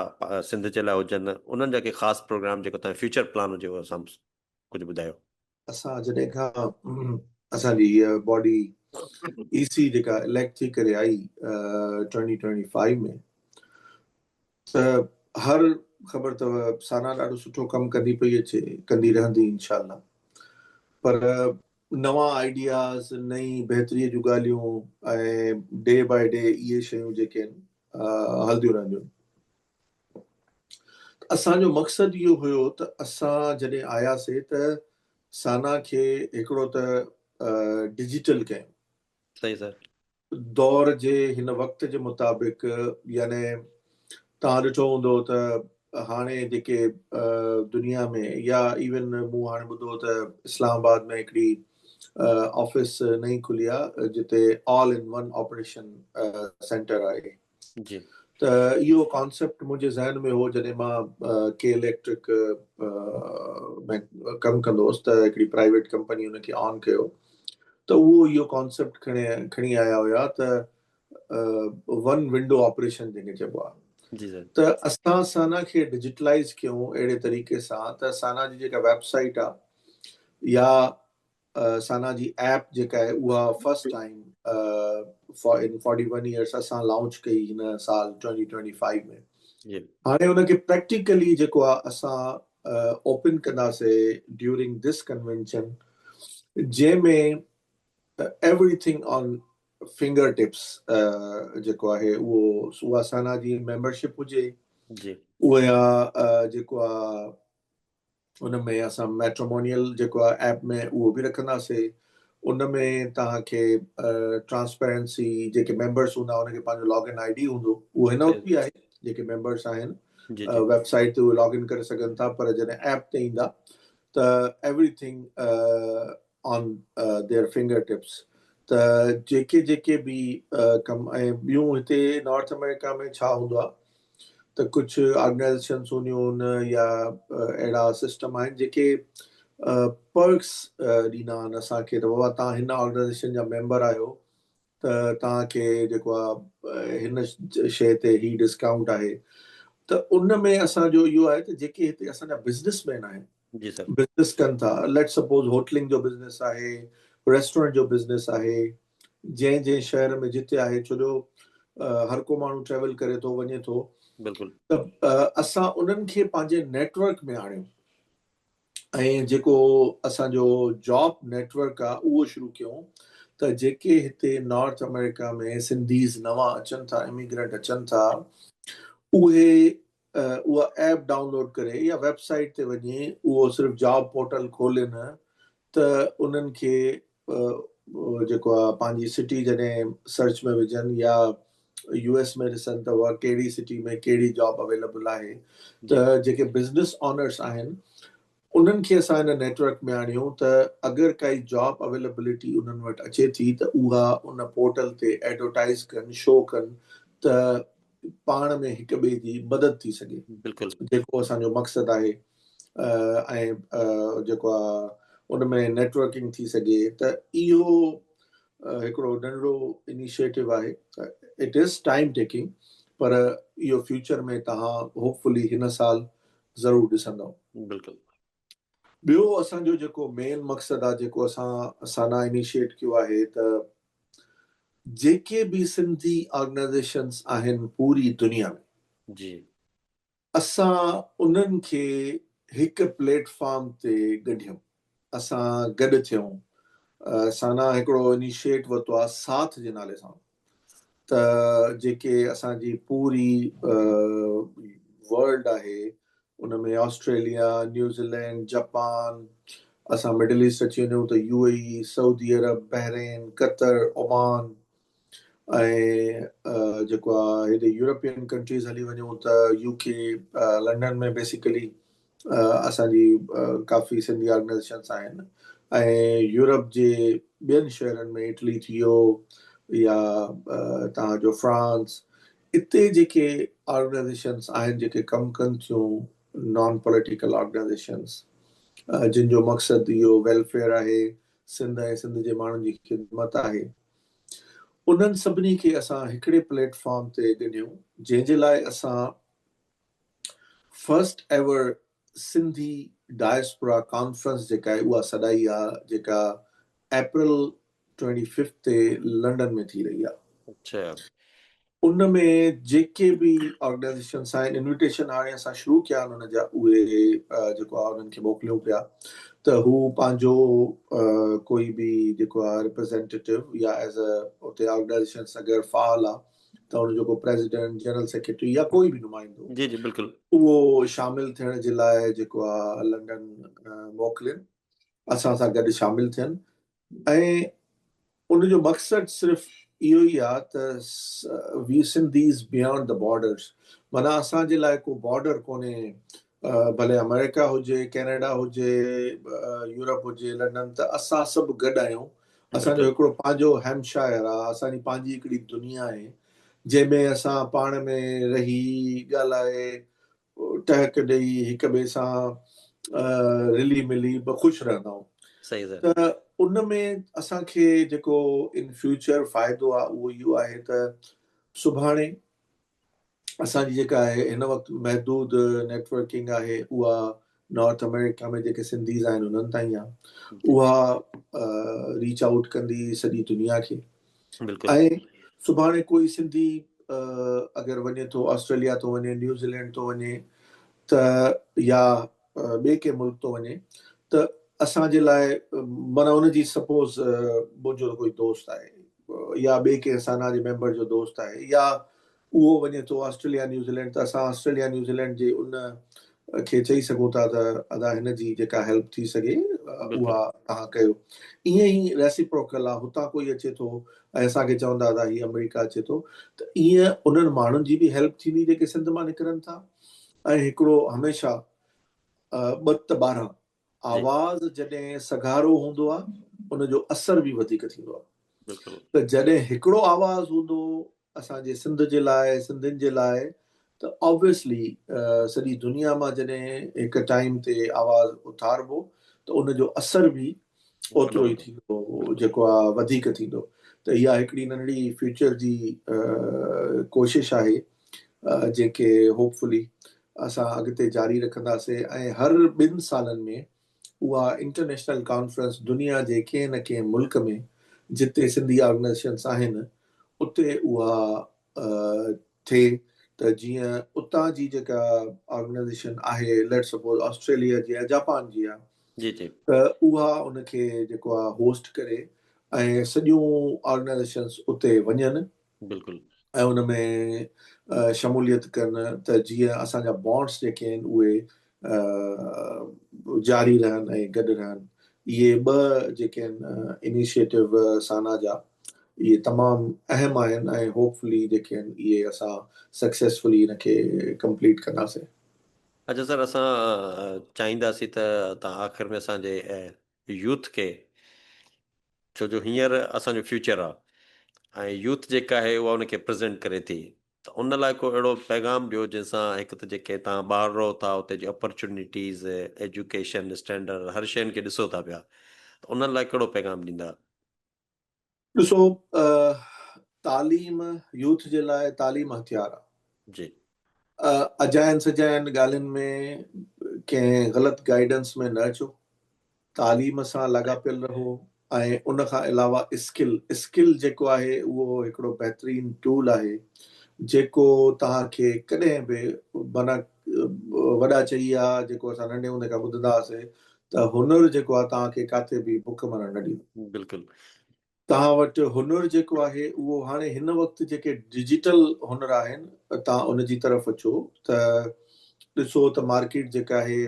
سنڌ جي لاء هجن انهن جا ڪي خاص پروگرام جيڪو توهان فيوچر پلان هجي اهو اسان ڪجهه ٻڌايو. اسان جڏهن کان اسان جي هيء باڊي اي سي جيڪا اليڪٽ ٿي ڪري آئي 2025 ۾ ته هر خبر اٿو سانا ڏاڍو سٺو ڪم ڪندي پئي اچي، ڪندي رهندي انشاء الله، پر نوان آئيڊياز، نئين بهتري جون ڳالهيون ۽ ڊي باء ڊي اهي شيون جيڪي آهن هلنديون رهنديون. اسان جو مقصد اهو هيو ته اسان جڏهن آياسي ته سانا کي هڪڙو ته ڊجيٽل ڪيون. صحيح سر. دور جي هن وقت جي مطابق، يعني توهان ڏٺو هوندو ته هاڻي جيڪي دنيا ۾ يا ايون مون هاڻي ٻڌو ته اسلام آباد ۾ هڪڙي آفيس نئين کلي آهي جتي all in one operation centre آهي. جي. ته اهو ڪانسيپٽ منهنجي ذهن ۾ هو جڏهن مان ڪي اليڪٽرڪ ۾ ڪم ڪندو هوس ته هڪڙي پرائيويٽ ڪمپني ان کي آن ڪيو ته اهو اهو ڪانسيپٽ کڻي آيا هيا ته ون ونڊو آپريشن جنهن کي چئبو آهي. جي سر. ته اسان سانا کي ڊجيٽلائز ڪيون اهڙي طريقي سان ته سانا جي جيڪا ويب سائيٽ آهي يا سانا جي ايپ جيڪا آهي اها first time in 41 years اسان لانچ ڪئي هن سال 2025 ۾. هاڻي ان کي پريڪٽيڪلي جيڪو آهي اسان اوپن ڪنداسي ڊيورنگ this convention, جنهن ۾ ايوري ٿنگ آن فنگر ٽپس جيڪو آهي اهو اها سانا جي ميمبرشپ هجي، اها جيڪو آهي ان ۾ اسان ميٽريمونيل جيڪو آهي ايپ ۾ اهو به رکنداسي، ان ۾ توهان کي ٽرانسپيرنسي، جيڪي ميمبرس هوندا ان کي پنهنجو لاگ ان I D هوندو، اهو هن وقت به آهي، جيڪي ميمبرس آهن ويب سائيٽ تي اهي لاگ ان ڪري سگهن ٿا، پر جڏهن ايپ تي ايندا ته every thing on their finger tips. ته جيڪي جيڪي به ڪم ۽ ٻيون هتي نارٿ آمريڪا ۾ ڇا هوندو آهي ته ڪجهه آرگنائيزيشنس هونديون آهن يا اهڙا سسٽم آهن جيڪي پرڪس ڏيندا آهن اسان کي ته بابا توهان هن آرگنائيزيشن جا ميمبر آهيو ته توهان کي جيڪو آهي هن شيء تي هي ڊسڪائونٽ آهي ته ان ۾ اسان جو اهو آهي ته جيڪي هتي اسان جا بزنس مين آهن جي سر بزنس ڪن ٿا ليٽ سپوز هوٽلنگ جو بزنس آهي ريسٽورنٽ جو بزنس آهي جنهن جنهن شهر ۾ جتي آهي ڇو جو هر ڪو ماڻهو ٽريول ڪري ٿو وڃي ٿو بلڪل ته اسان انهن کي پنهنجي نيٽورڪ ۾ آڻيون ۽ جيڪو اسان جو جاب نيٽورڪ آ اهو شروع ڪيون ته جيڪي هتي نارٿ آمريڪا ۾ سنڌيز نوان اچن ٿا اميگرنٽ اچن ٿا اهي اها ايپ ڊائونلوڊ ڪري يا ويب سائيٽ تي وڃي اهو صرف جاب پورٽل کولين ته انهن کي جيڪو آ پنهنجي سٽي جڏهن سرچ ۾ وجهن يا يو ايس ۾ ڏسن ته اها ڪهڙي سٽي ۾ ڪهڙي جاب اويليبل آهي ته جيڪي بزنس آنرس آهن انهن کي اسان ان نيٽورڪ ۾ آڻيون ته اگر ڪائي جاب اويليبلٽي انهن وٽ اچي ٿي ته اها ان پورٽل تي ايڊورٽائز ڪن شو ڪن ته پاڻ ۾ هڪ ٻئي جي مدد ٿي سگهي. بلڪل. جيڪو اسان جو مقصد آهي ۽ جيڪو آ ان ۾ نيٽورڪنگ ٿي سگهي ته اهو هڪڙو ننڍڙو انيشيٽو آهي it is time taking پر اهو فيوچر ۾ توهان هوپ فلي هن سال ضرور ڏسندؤ. بلڪل. ٻيو اسان جو جيڪو مين مقصد آ جيڪو اسان سانا انيشيٽ ڪيو آهي ته جيڪي به سنڌي آرگنائيزيشنس آهن پوري دنيا ۾. جي. اسان انهن کي هڪ پليٽ فارم تي ڳنڍيون اسان گڏ ٿيون سانا هڪڙو انيشيٽ ورتو آ ساٿ جي نالي سان ته جيڪي اسان جي پوري ورلڊ آهي ان ۾ آسٽريليا، نيوزيلينڊ، جاپان، اسان مڊل ايسٽ اچي وڃون ته يو اي اي، سعودي عرب، بحرين، قطر، عمان ۽ جيڪو آ هيڏي يورپين ڪنٽريز هلي وڃون ته يو ڪي لنڊن ۾ بيسيڪلي اسان جي ڪافي سنڌي آرگنائيزيشنس آهن ۽ يورپ جي ٻين شهرن ۾ اٽلي ٿي ويو يا توهان جو فرانس اتي جيڪي آرگنائيزيشنس آهن جيڪي ڪم ڪن ٿيون نان پوليٽيڪل آرگنائيزيشنس جن جو مقصد اهو ويلفيئر آهي سنڌ ۽ سنڌ جي ماڻهن جي خدمت آهي انهن سڀني کي اسان هڪڙي پليٽ فارم تي ڳنڍيون جنهن جي لاء اسان first ever Sindhi diaspora conference جيڪا آهي اها سڏائي آ جيڪا اپريل ٽوئنٽي ففٿ تي لنڊن ۾ ٿي رهي آ. اڇا. ان ۾ جيڪي به آرگنائيزيشنس آهن انويٽيشن هاڻي اسان شروع ڪيا آهن ان جا اهي جيڪو آ انهن کي موڪليون پيا ته هو پنهنجو ڪوئي به جيڪو آ ريپريزينٽيٽو يا ايز ا اتي آرگنائيزيشنس اگر فعال آ ته ان جو ڪو پريزيڊنٽ، جنرل سيڪريٽري يا ڪوئي به نمائندو جي جي بلڪل. اهو شامل ٿيڻ جي لاء جيڪو آ لنڊن موڪلين اسان سان گڏ شامل ٿين ۽ ان جو مقصد صرف اهو ئي آ ته V Sindhis beyond the borders معنيٰ اسان جي لاء ڪو بارڊر ڪونهي ڀلي آمريڪا هجي، ڪينيڊا هجي، يورپ هجي، لنڊن ته اسان سڀ گڏ آهيون. اسان جو بلڪل. هڪڙو پنهنجو هيمشائر آ، اسان جي پنهنجي هڪڙي دنيا آهي، جنهن ۾ اسان پاڻ ۾ رهي، ڳالهائي، ٽهڪ ڏئي، هڪ ٻئي سان رلي ملي به خوش رهندا آهيون. صحيح سر. ته ان ۾ اسان کي جيڪو ان فيوچر فائدو آ اهو اهو آهي ته سڀاڻي اسان جي جيڪا آهي هن وقت محدود نيٽورڪنگ آهي اها نارٿ آمريڪا ۾ جيڪي سنڌيز آهن انهن تائين آهي اها ريچ آئوٽ ڪندي سڄي دنيا کي بلڪل ۽ سڀاڻي ڪوئي سنڌي اگر وڃي ٿو آسٽريليا ٿو وڃي نيوزيلينڊ ٿو وڃي ته يا ٻئي ڪنهن ملڪ ٿو وڃي ته اسان جي لاء معنيٰ ان جي سپوز منهنجو ڪوئي دوست آهي يا ٻئي ڪنهن سانا جي ميمبر جو دوست آهي يا اهو وڃي ٿو آسٽريليا نيوزيلينڊ ته اسان آسٽريليا نيوزيلينڊ جي ان کي چئي سگهون ٿا ته ادا هن جي جيڪا هيلپ ٿي سگهي اها توهان ڪيو. ائين ئي ريسيپروڪل آ هتان ڪوئي اچي ٿو ۽ اسان کي چوندا ادا هي آمريڪا اچي ٿو ته ائين انهن ماڻهن جي به هيلپ ٿيندي جيڪي سنڌ مان نڪرن ٿا ۽ هڪڙو هميشه ٻه ته 12 آواز جڏهن سگهارو هوندو آ ان جو اثر به وڌيڪ ٿيندو آ ته جڏهن هڪڙو آواز هوندو اسان جي سنڌ جي لاء سنڌين جي لاء ته آبويسلي سڄي دنيا مان جڏهن هڪ ٽائيم تي آواز اٿاربو ته ان جو اثر به اوترو ئي ٿيندو جيڪو آ وڌيڪ ٿيندو ته اها هڪڙي ننڍڙي فيوچر جي ڪوشش آهي جيڪي هوپ فلي اسان اڳتي جاري رکنداسين ۽ هر 2 سالن ۾ اها انٽرنيشنل ڪانفرنس دنيا جي ڪنهن نه ڪنهن ملڪ ۾ جتي سنڌي آرگنائيزيشنس آهن اتي اها ٿئي ته جيئن اتان جي جيڪا آرگنائيزيشن آهي ليٽ سپوز آسٽريليا جي آهي جاپان جي آهي جي جي ته اها ان کي جيڪو آهي هوسٽ ڪري ۽ سڄيون آرگنائيزيشنس اتي وڃن بلڪل ۽ ان ۾ شموليت ڪن ته جيئن اسان جا بانڊس جيڪي آهن اهي جاري رهن ۽ گڏ رهن. اهي ٻه جيڪي آهن انيشيٽو سانا جا اهي تمام اهم آهن ۽ هوپ فلي جيڪي آهن اهي اسان سڪسيسفلي ان کي ڪمپليٽ ڪنداسين. اچا سر اسان چاهينداسين ته توهان آخر ۾ اسان جي يوٿ کي ڇو جو هينئر اسان جو فيوچر آ ۽ يوٿ جيڪا آهي اها ان کي پريزنٽ ڪري ٿي ته ان لاء ڪو اهڙو پيغام ڏيو جنهن سان هڪ ته جيڪي توهان ٻاهر رهو ٿا اتي جي اپرچونيٽيز ايجوڪيشن اسٽينڊرڊ هر شين کي ڏسو ٿا پيا ته انهن لاء ڪهڙو پيغام ڏيندا؟ ڏسو تعليم يوٿ جي لاء تعليم هٿيار آ. جي. اجاين سجاين ڳالهين ۾ ڪنهن غلط گائيڊنس ۾ نه اچو. تعليم سان لاڳاپيل رهو ۽ ان کان علاوه اسڪل، اسڪل جيڪو آهي اهو هڪڙو بهترين ٽول آهي جيڪو توهان کي ڪڏهن به معنيٰ وڏا چئي ها جيڪو اسان ننڍي هوندي کان ٻڌندا هئاسي ته هنر جيڪو آهي توهان کي ڪاٿي به بک مرڻ نه ڏيندو. بلڪل. توهان وٽ هنر جيڪو آهي اهو هاڻي هن وقت جيڪي ڊجيٽل هنر آهن توهان ان جي طرف اچو ته ڏسو ته مارڪيٽ جيڪا آهي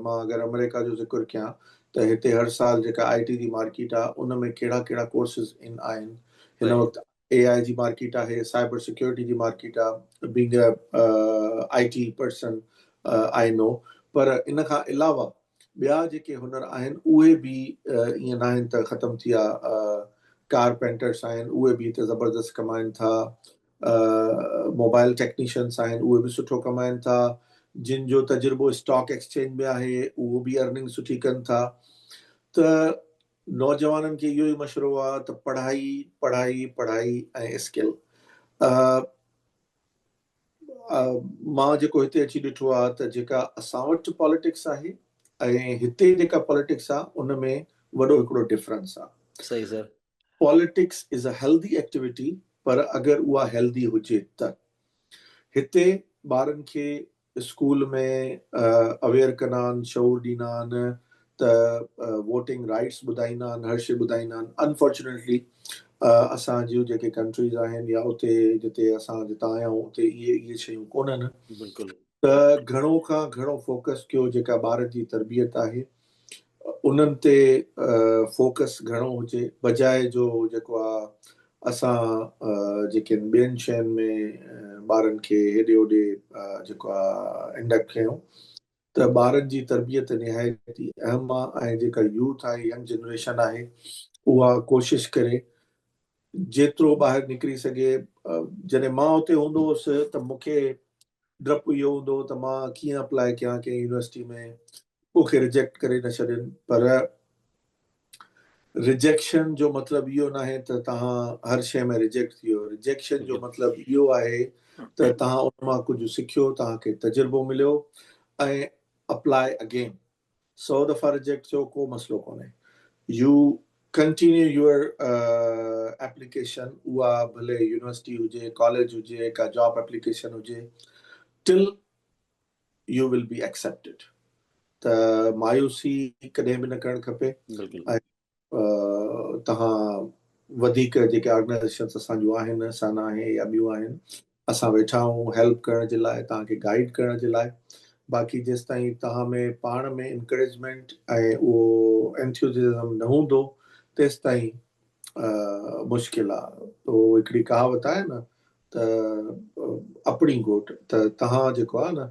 مان اگر آمريڪا جو ذڪر ڪيان ته هتي هر سال جيڪا آء ٽي جي مارڪيٽ آهي ان ۾ ڪهڙا ڪهڙا ڪورسز ان آهن هن وقت اي آء جي مارڪيٽ آهي سائبر سيڪيورٽي جي مارڪيٽ آهي being a I T person I know پر ان کان علاوه ٻيا جيڪي هنر آهن اهي به ائين ناهن ته ختم ٿي ويا، ڪارپينٽرس آهن اهي به هتي زبردست ڪمائن ٿا، موبائل ٽيڪنيشنس آهن اهي به سٺو ڪمائن ٿا، جن جو تجربو اسٽاڪ ايڪسچينج ۾ آهي اهو به ارننگ سٺي ڪن ٿا ته نوجوانن کي اهو ئي مشورو آهي ته پڙهائي پڙهائي پڙهائي ۽ اسڪل. مان جيڪو هتي اچي ڏٺو آهي ته جيڪا اسان وٽ پاليٽڪس آهي ۽ هتي جيڪا پاليٽڪس آهي ان ۾ وڏو هڪڙو ڊفرنس آهي. صحيح sir. Politics is a healthy activity پر اگر اها هيلدي هجي ته. هتي ٻارن کي اسڪول ۾ اويئر ڪندا آهن، شعور ڏيندا آهن ته ووٽنگ رائيٽس ٻڌائيندا آهن، هر شيء ٻڌائيندا آهن. انفارچونيٽلي اسان جون جيڪي ڪنٽريز آهن يا اتي جتي اسان جتان آيا آهيون اتي اهي اهي شيون ڪونهن. بلڪل. ته گهڻو کان گهڻو فوڪس ڪيو جيڪا ٻارن جي تربيت آهي انهن تي فوڪس گهڻو هجي بجاء جو جيڪو آ اسان جيڪي ٻين شين ۾ ٻارن کي هيڏي هوڏي جيڪو آ انڊڪٽ ڪيون ته ٻارن جي تربيت نهايت ئي اهم آ ۽ جيڪا يوٿ آهي ينگ جنريشن آهي اها ڪوشش ڪري جيترو ٻاهر نڪري سگهي جڏهن مان اتي هوندو هوس ته مون کي ڊپ اهو هوندو هو ته مان ڪيئن اپلاء ڪيان ڪنهن يونيورسٽي ۾ مون کي رجيڪٽ ڪري نه ڇڏين پر رجيڪشن جو مطلب اهو ناهي ته توهان هر شيء ۾ رجيڪٽ ٿي ويو رجيڪشن جو مطلب اهو آهي ته توهان ان مان ڪجهه سکيو توهان کي تجربو مليو ۽ اپلاء اگين 100 دفعا رجيڪٽ ٿيو ڪو مسئلو ڪونهي يو ڪنٽينيو your application اها ڀلي يونيورسٽي هجي ڪاليج هجي ڪا جاب ايپليڪيشن هجي till you will be accepted ته مايوسي ڪڏهن به نه ڪرڻ کپي بلڪل ۽ توهان وڌيڪ جيڪي آرگنائيزيشنس اسان جون آهن سانا آهي يا ٻيون آهن اسان ويٺا آهيون هيلپ ڪرڻ جي لاء توهان کي گائيڊ ڪرڻ جي لاء باقي جيستائين توهان ۾ پاڻ ۾ انڪريجمينٽ ۽ اهو انٿيوزيزم نه هوندو تيستائين مشڪل آ تو هڪڙي ڪهاوت آهي نه ته اپڻي گهوٽ ته توهان جيڪو آ نه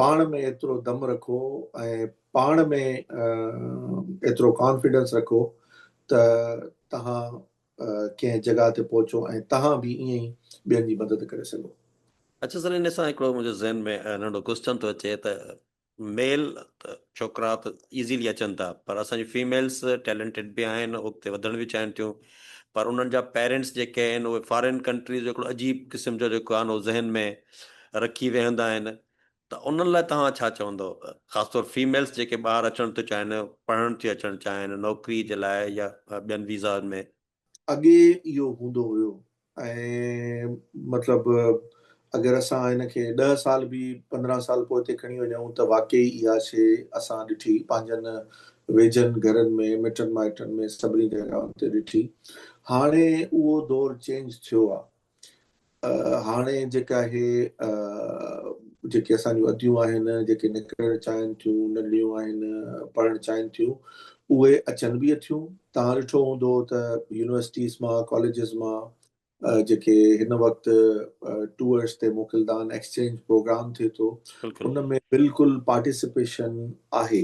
پاڻ ۾ ايترو دم رکو ۽ پاڻ ۾ ايترو ڪانفيڊنس رکو ته توهان ڪنهن جڳهه تي پهچو ۽ توهان به ائين ئي ٻين جي مدد ڪري سگهو. اڇا سر ان سان هڪڙو منهنجي ذهن ۾ ننڍو ڪوسچن ٿو اچي ته ميل ته ڇوڪرا ته ايزيلي اچن ٿا پر اسان جي فيميلز ٽيلنٽيڊ به آهن اڳتي وڌڻ به چاهين ٿيون پر انهن جا پيرنٽس جيڪي آهن اهي فارين ڪنٽريز جو هڪڙو عجيب قسم جو جيڪو آهي ذهن ۾ رکي ويهندا آهن ته انهن لاء توهان ڇا چوندو خاص طور فيميلز جيڪي ٻاهر اچڻ ٿيون چاهين پڙهڻ ٿيون اچڻ چاهين نوڪري جي لاء يا ٻين ويزا ۾. اڳي اهو هوندو هيو ۽ مطلب اگر اسان هن کي ڏهه سال به 15 سال پوئتي کڻي وڃون ته واقعي اها شيء اسان ڏٺي پنهنجن ويجهن گهرن ۾ مٽن مائٽن ۾ سڀني جڳهن تي ڏٺي. هاڻي اهو دور چينج ٿيو آ. هاڻي جيڪا اهي جيڪي اسان جون اديون آهن، جيڪي نڪرڻ چاهين ٿيون، ننڍڙيون آهن، پڙهڻ چاهين ٿيون، اهي اچن به ٿيون. توهان ڏٺو هوندو ته يونيورسٽيز مان، ڪاليجز مان جيڪي هن وقت ٽوئرس تي موڪلدا آهن، ايڪسچينج پروگرام ٿئي ٿو، ان ۾ بلڪل پارٽيسپيشن آهي.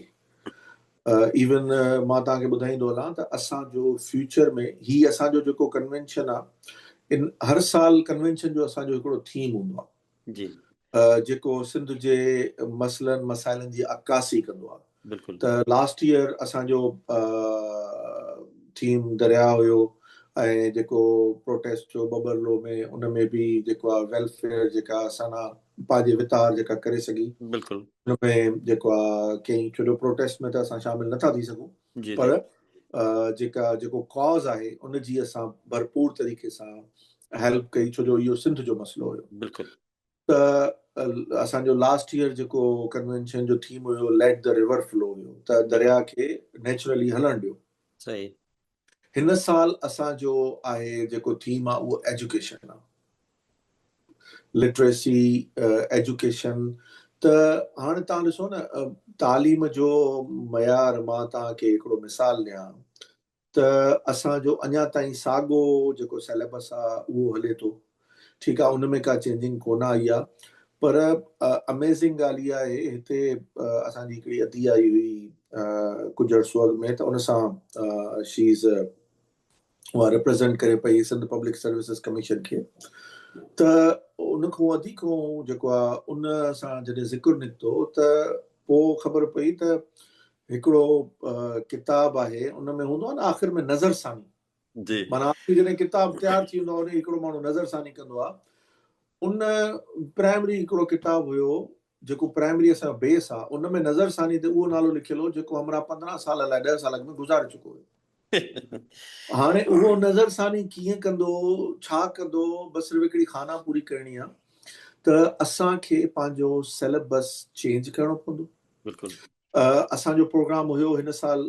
ايون مان توهان کي ٻڌائيندو هلان ته اسان جو فيوچر ۾ هي اسان جو جيڪو ڪنوينشن آ ان هر سال ڪنوينشن جو اسان جو هڪڙو ٿيم هوندو آ جي جيڪو سنڌ جي مسئلن مسائلن جي عڪاسي ڪندو آ بلڪل ته لاسٽ ايئر اسان جو ٿيم درياء هيو ۽ جيڪو پروٽيسٽ ٿيو ٻٻرلو ۾ ان ۾ به جيڪو آ ويلفيئر جيڪا اسان پنهنجي وتار جيڪا ڪري سگهي بلڪل ان ۾ جيڪو آ ڪئين ڇو جو پروٽيسٽ ۾ ته اسان شامل نٿا ٿي سگهون پر جيڪا جيڪو ڪاز آهي ان جي اسان ڀرپور طريقي سان هيلپ ڪئي ڇو جو اهو سنڌ جو مسئلو هيو. بلڪل. ته اسان جو لاسٽ ايئر جيڪو ڪنوينشن جو ٿيم هيو ليٽ the river flu هيو ته درياء کي نيچرلي هلڻ ڏيو. صحيح. هن سال اسان جو آهي جيڪو ٿيم آ اهو ايجوڪيشن آ. لٽريسي، ايجوڪيشن ته هاڻي توهان ڏسو نه تعليم جو معيار مان توهان کي هڪڙو مثال ڏيان ته اسان جو اڃا تائين ساڳو جيڪو سيليبس آ اهو هلي ٿو. ٺيڪ آ ان ۾ ڪا چينجنگ ڪونه آئي آ پر اميزنگ ڳالهه اها آهي هتي اسان جي هڪڙي ادي آئي هئي ڪجهه عرصو اڳ ۾ ته ان سان شي از اها ريپريزنٽ ڪري پئي سنڌ پبلڪ سروسز ڪميشن کي ته ان کان ادي کان جيڪو آ ان سان جڏهن ذڪر نڪتو ته پوء خبر پئي ته هڪڙو ڪتاب آهي ان ۾ هوندو آ نه آخر ۾ نظر ثاني جي. معنيٰ آخري جڏهن ڪتاب تيار ٿي ويندو آهي ان کي هڪڙو ماڻهو نظر ثاني ڪندو آهي. ان پرائمري هڪڙو ڪتاب هيو جيڪو پرائمري اسان جو بيس آهي ان ۾ نظر ثاني تي اهو نالو لکيل هو جيڪو همراهه 15 سال الائي 10 سال اڳ ۾ گذاري چڪو هيو. هاڻي اهو نظر ثاني ڪيئن ڪندو ڇا ڪندو بس صرف هڪڙي خانه پوري ڪرڻي آهي ته اسان کي پنهنجو سيليبس چينج ڪرڻو پوندو. بلڪل. اسان جو پروگرام هيو هن سال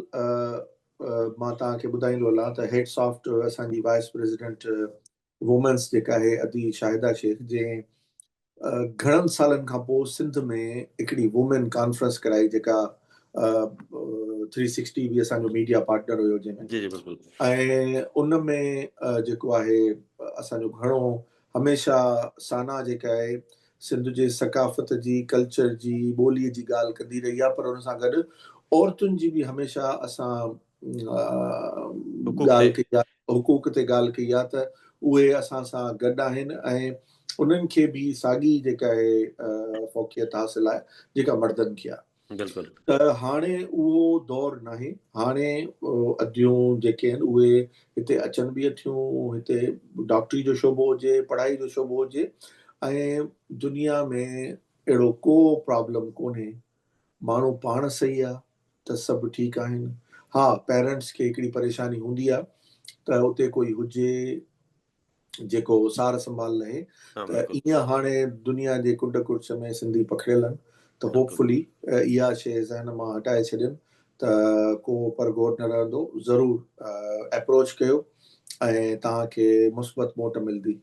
مان توهان کي ٻڌائيندو هلان ته هيڊ سافٽ اسان جي وائيس پريزيڊنٽ وومينس جيڪا آهي ادي شاهده شيخ جنهن گهڻن سالن کان پوء سنڌ ۾ هڪڙي وومين ڪانفرنس ڪرائي جيڪا 360 به اسان جو ميڊيا پارٽنر هيو جنهن ۾ جي جي بلڪل ۽ ان ۾ جيڪو آهي اسان جو گهڻو هميشه سانا جيڪا آهي سنڌ جي ثقافت جي، ڪلچر جي، ٻوليء جي ڳالهه ڪندي رهي آهي پر ان سان گڏ عورتن جي به هميشه اسان ڳالهه ڪئي آهي، حقوق تي ڳالهه ڪئي آهي ته اهي اسان سان گڏ آهن ۽ انهن کي به ساڳي جيڪا آهي فوقيت حاصل آهي جيڪا مردن کي آهي. بلڪل. ته هاڻي اهو دور ناهي، هاڻي اديون جيڪي آهن اهي هتي اچن به ٿيون، هتي ڊاڪٽري جو شعبو هجي، پڙهائي جو شعبو هجي ۽ دنيا ۾ اهڙو ڪو پرابلم ڪونهي، ماڻهو پاڻ صحيح آ ته سڀ ٺيڪ آهن، ها پيرنٽس کي هڪڙي پريشاني هوندي آ ته اتي ڪوئي هجي جيڪو سار سنڀال لهي ته ائين هاڻي دنيا جي ڪنڊ ڪڙڇ ۾ سنڌي پکڙيل آهن ته هوپ فلي اها شيء ذهن مان هٽائي ڇڏين ته ڪو پرگهور نه رهندو ضرور اپروچ ڪيو ۽ توهان کي مثبت موٽ ملندي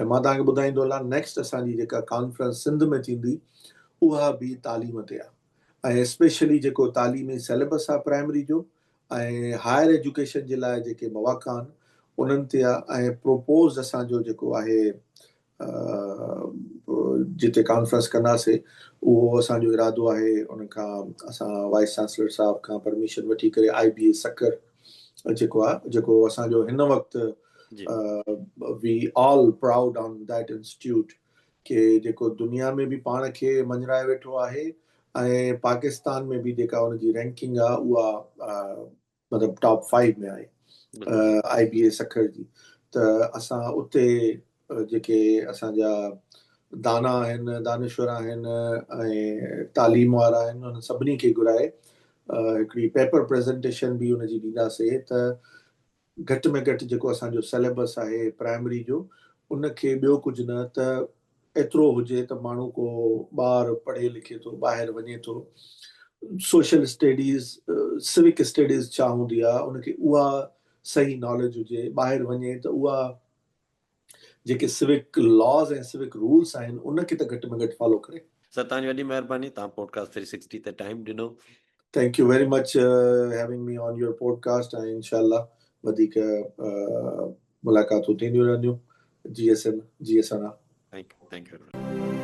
۽ مان توهان کي ٻڌائيندو هلان نيڪسٽ اسان جي جيڪا ڪانفرنس سنڌ ۾ ٿيندي اها به تعليم تي آهي ۽ اسپيشلي جيڪو تعليمي سيليبس آهي پرائمري جو ۽ هائر ايجوڪيشن جي لاء جيڪي مواقع آهن انهن تي آهي ۽ پروپوز اسان جو جيڪو آهي جتي ڪانفرنس ڪنداسي اهو اسان جو ارادو آهي ان کان اسان وائيس چانسلر صاحب کان پرميشن وٺي ڪري آئي بي اي سکر جيڪو آهي جيڪو اسان جو هن وقت we all proud on that institute. کي جيڪو دنيا ۾ به پاڻ کي مڃرائي ويٺو آهي ۽ پاڪستان ۾ به جيڪا ان جي رينڪنگ آهي اها مطلب ٽاپ 5 ۾ آهي آئي بي اي سکر جي. ته اسان اتي جيڪي اسان جا دانا آهن، دانشور آهن ۽ تعليم وارا آهن، انهن سڀني کي گهرائي هڪڙي پيپر پريزنٽيشن به ان جي ڏينداسين ته گهٽ ۾ گهٽ جيڪو اسان جو سليبس آهي پرائمري جو، ان کي ٻيو ڪجهه نه ته ايترو هجي ته ماڻهو ڪو ٻار پڙهي لکي ٿو، ٻاهر وڃي ٿو، سوشل اسٽيڊيز، سوڪ اسٽيڊيز ڇا هوندي آهي، ان کي اها صحيح ناليج هجي، ٻاهر وڃي ته اها جيڪي سوڪ لاز ۽ سوڪ رولس آهن ان کي ته گهٽ ۾ گهٽ فالو ڪري. سر توهان جي وڏي مهرباني توهان پوڊڪاسٽ 360 تي ٽائيم ڏنو. Thank you very much having me on your podcast ۽ انشاء الله وڌيڪ ملاقاتون ٿينديون رهنديون. جي ايس ايم جي ايس انا. Thank you, thank you.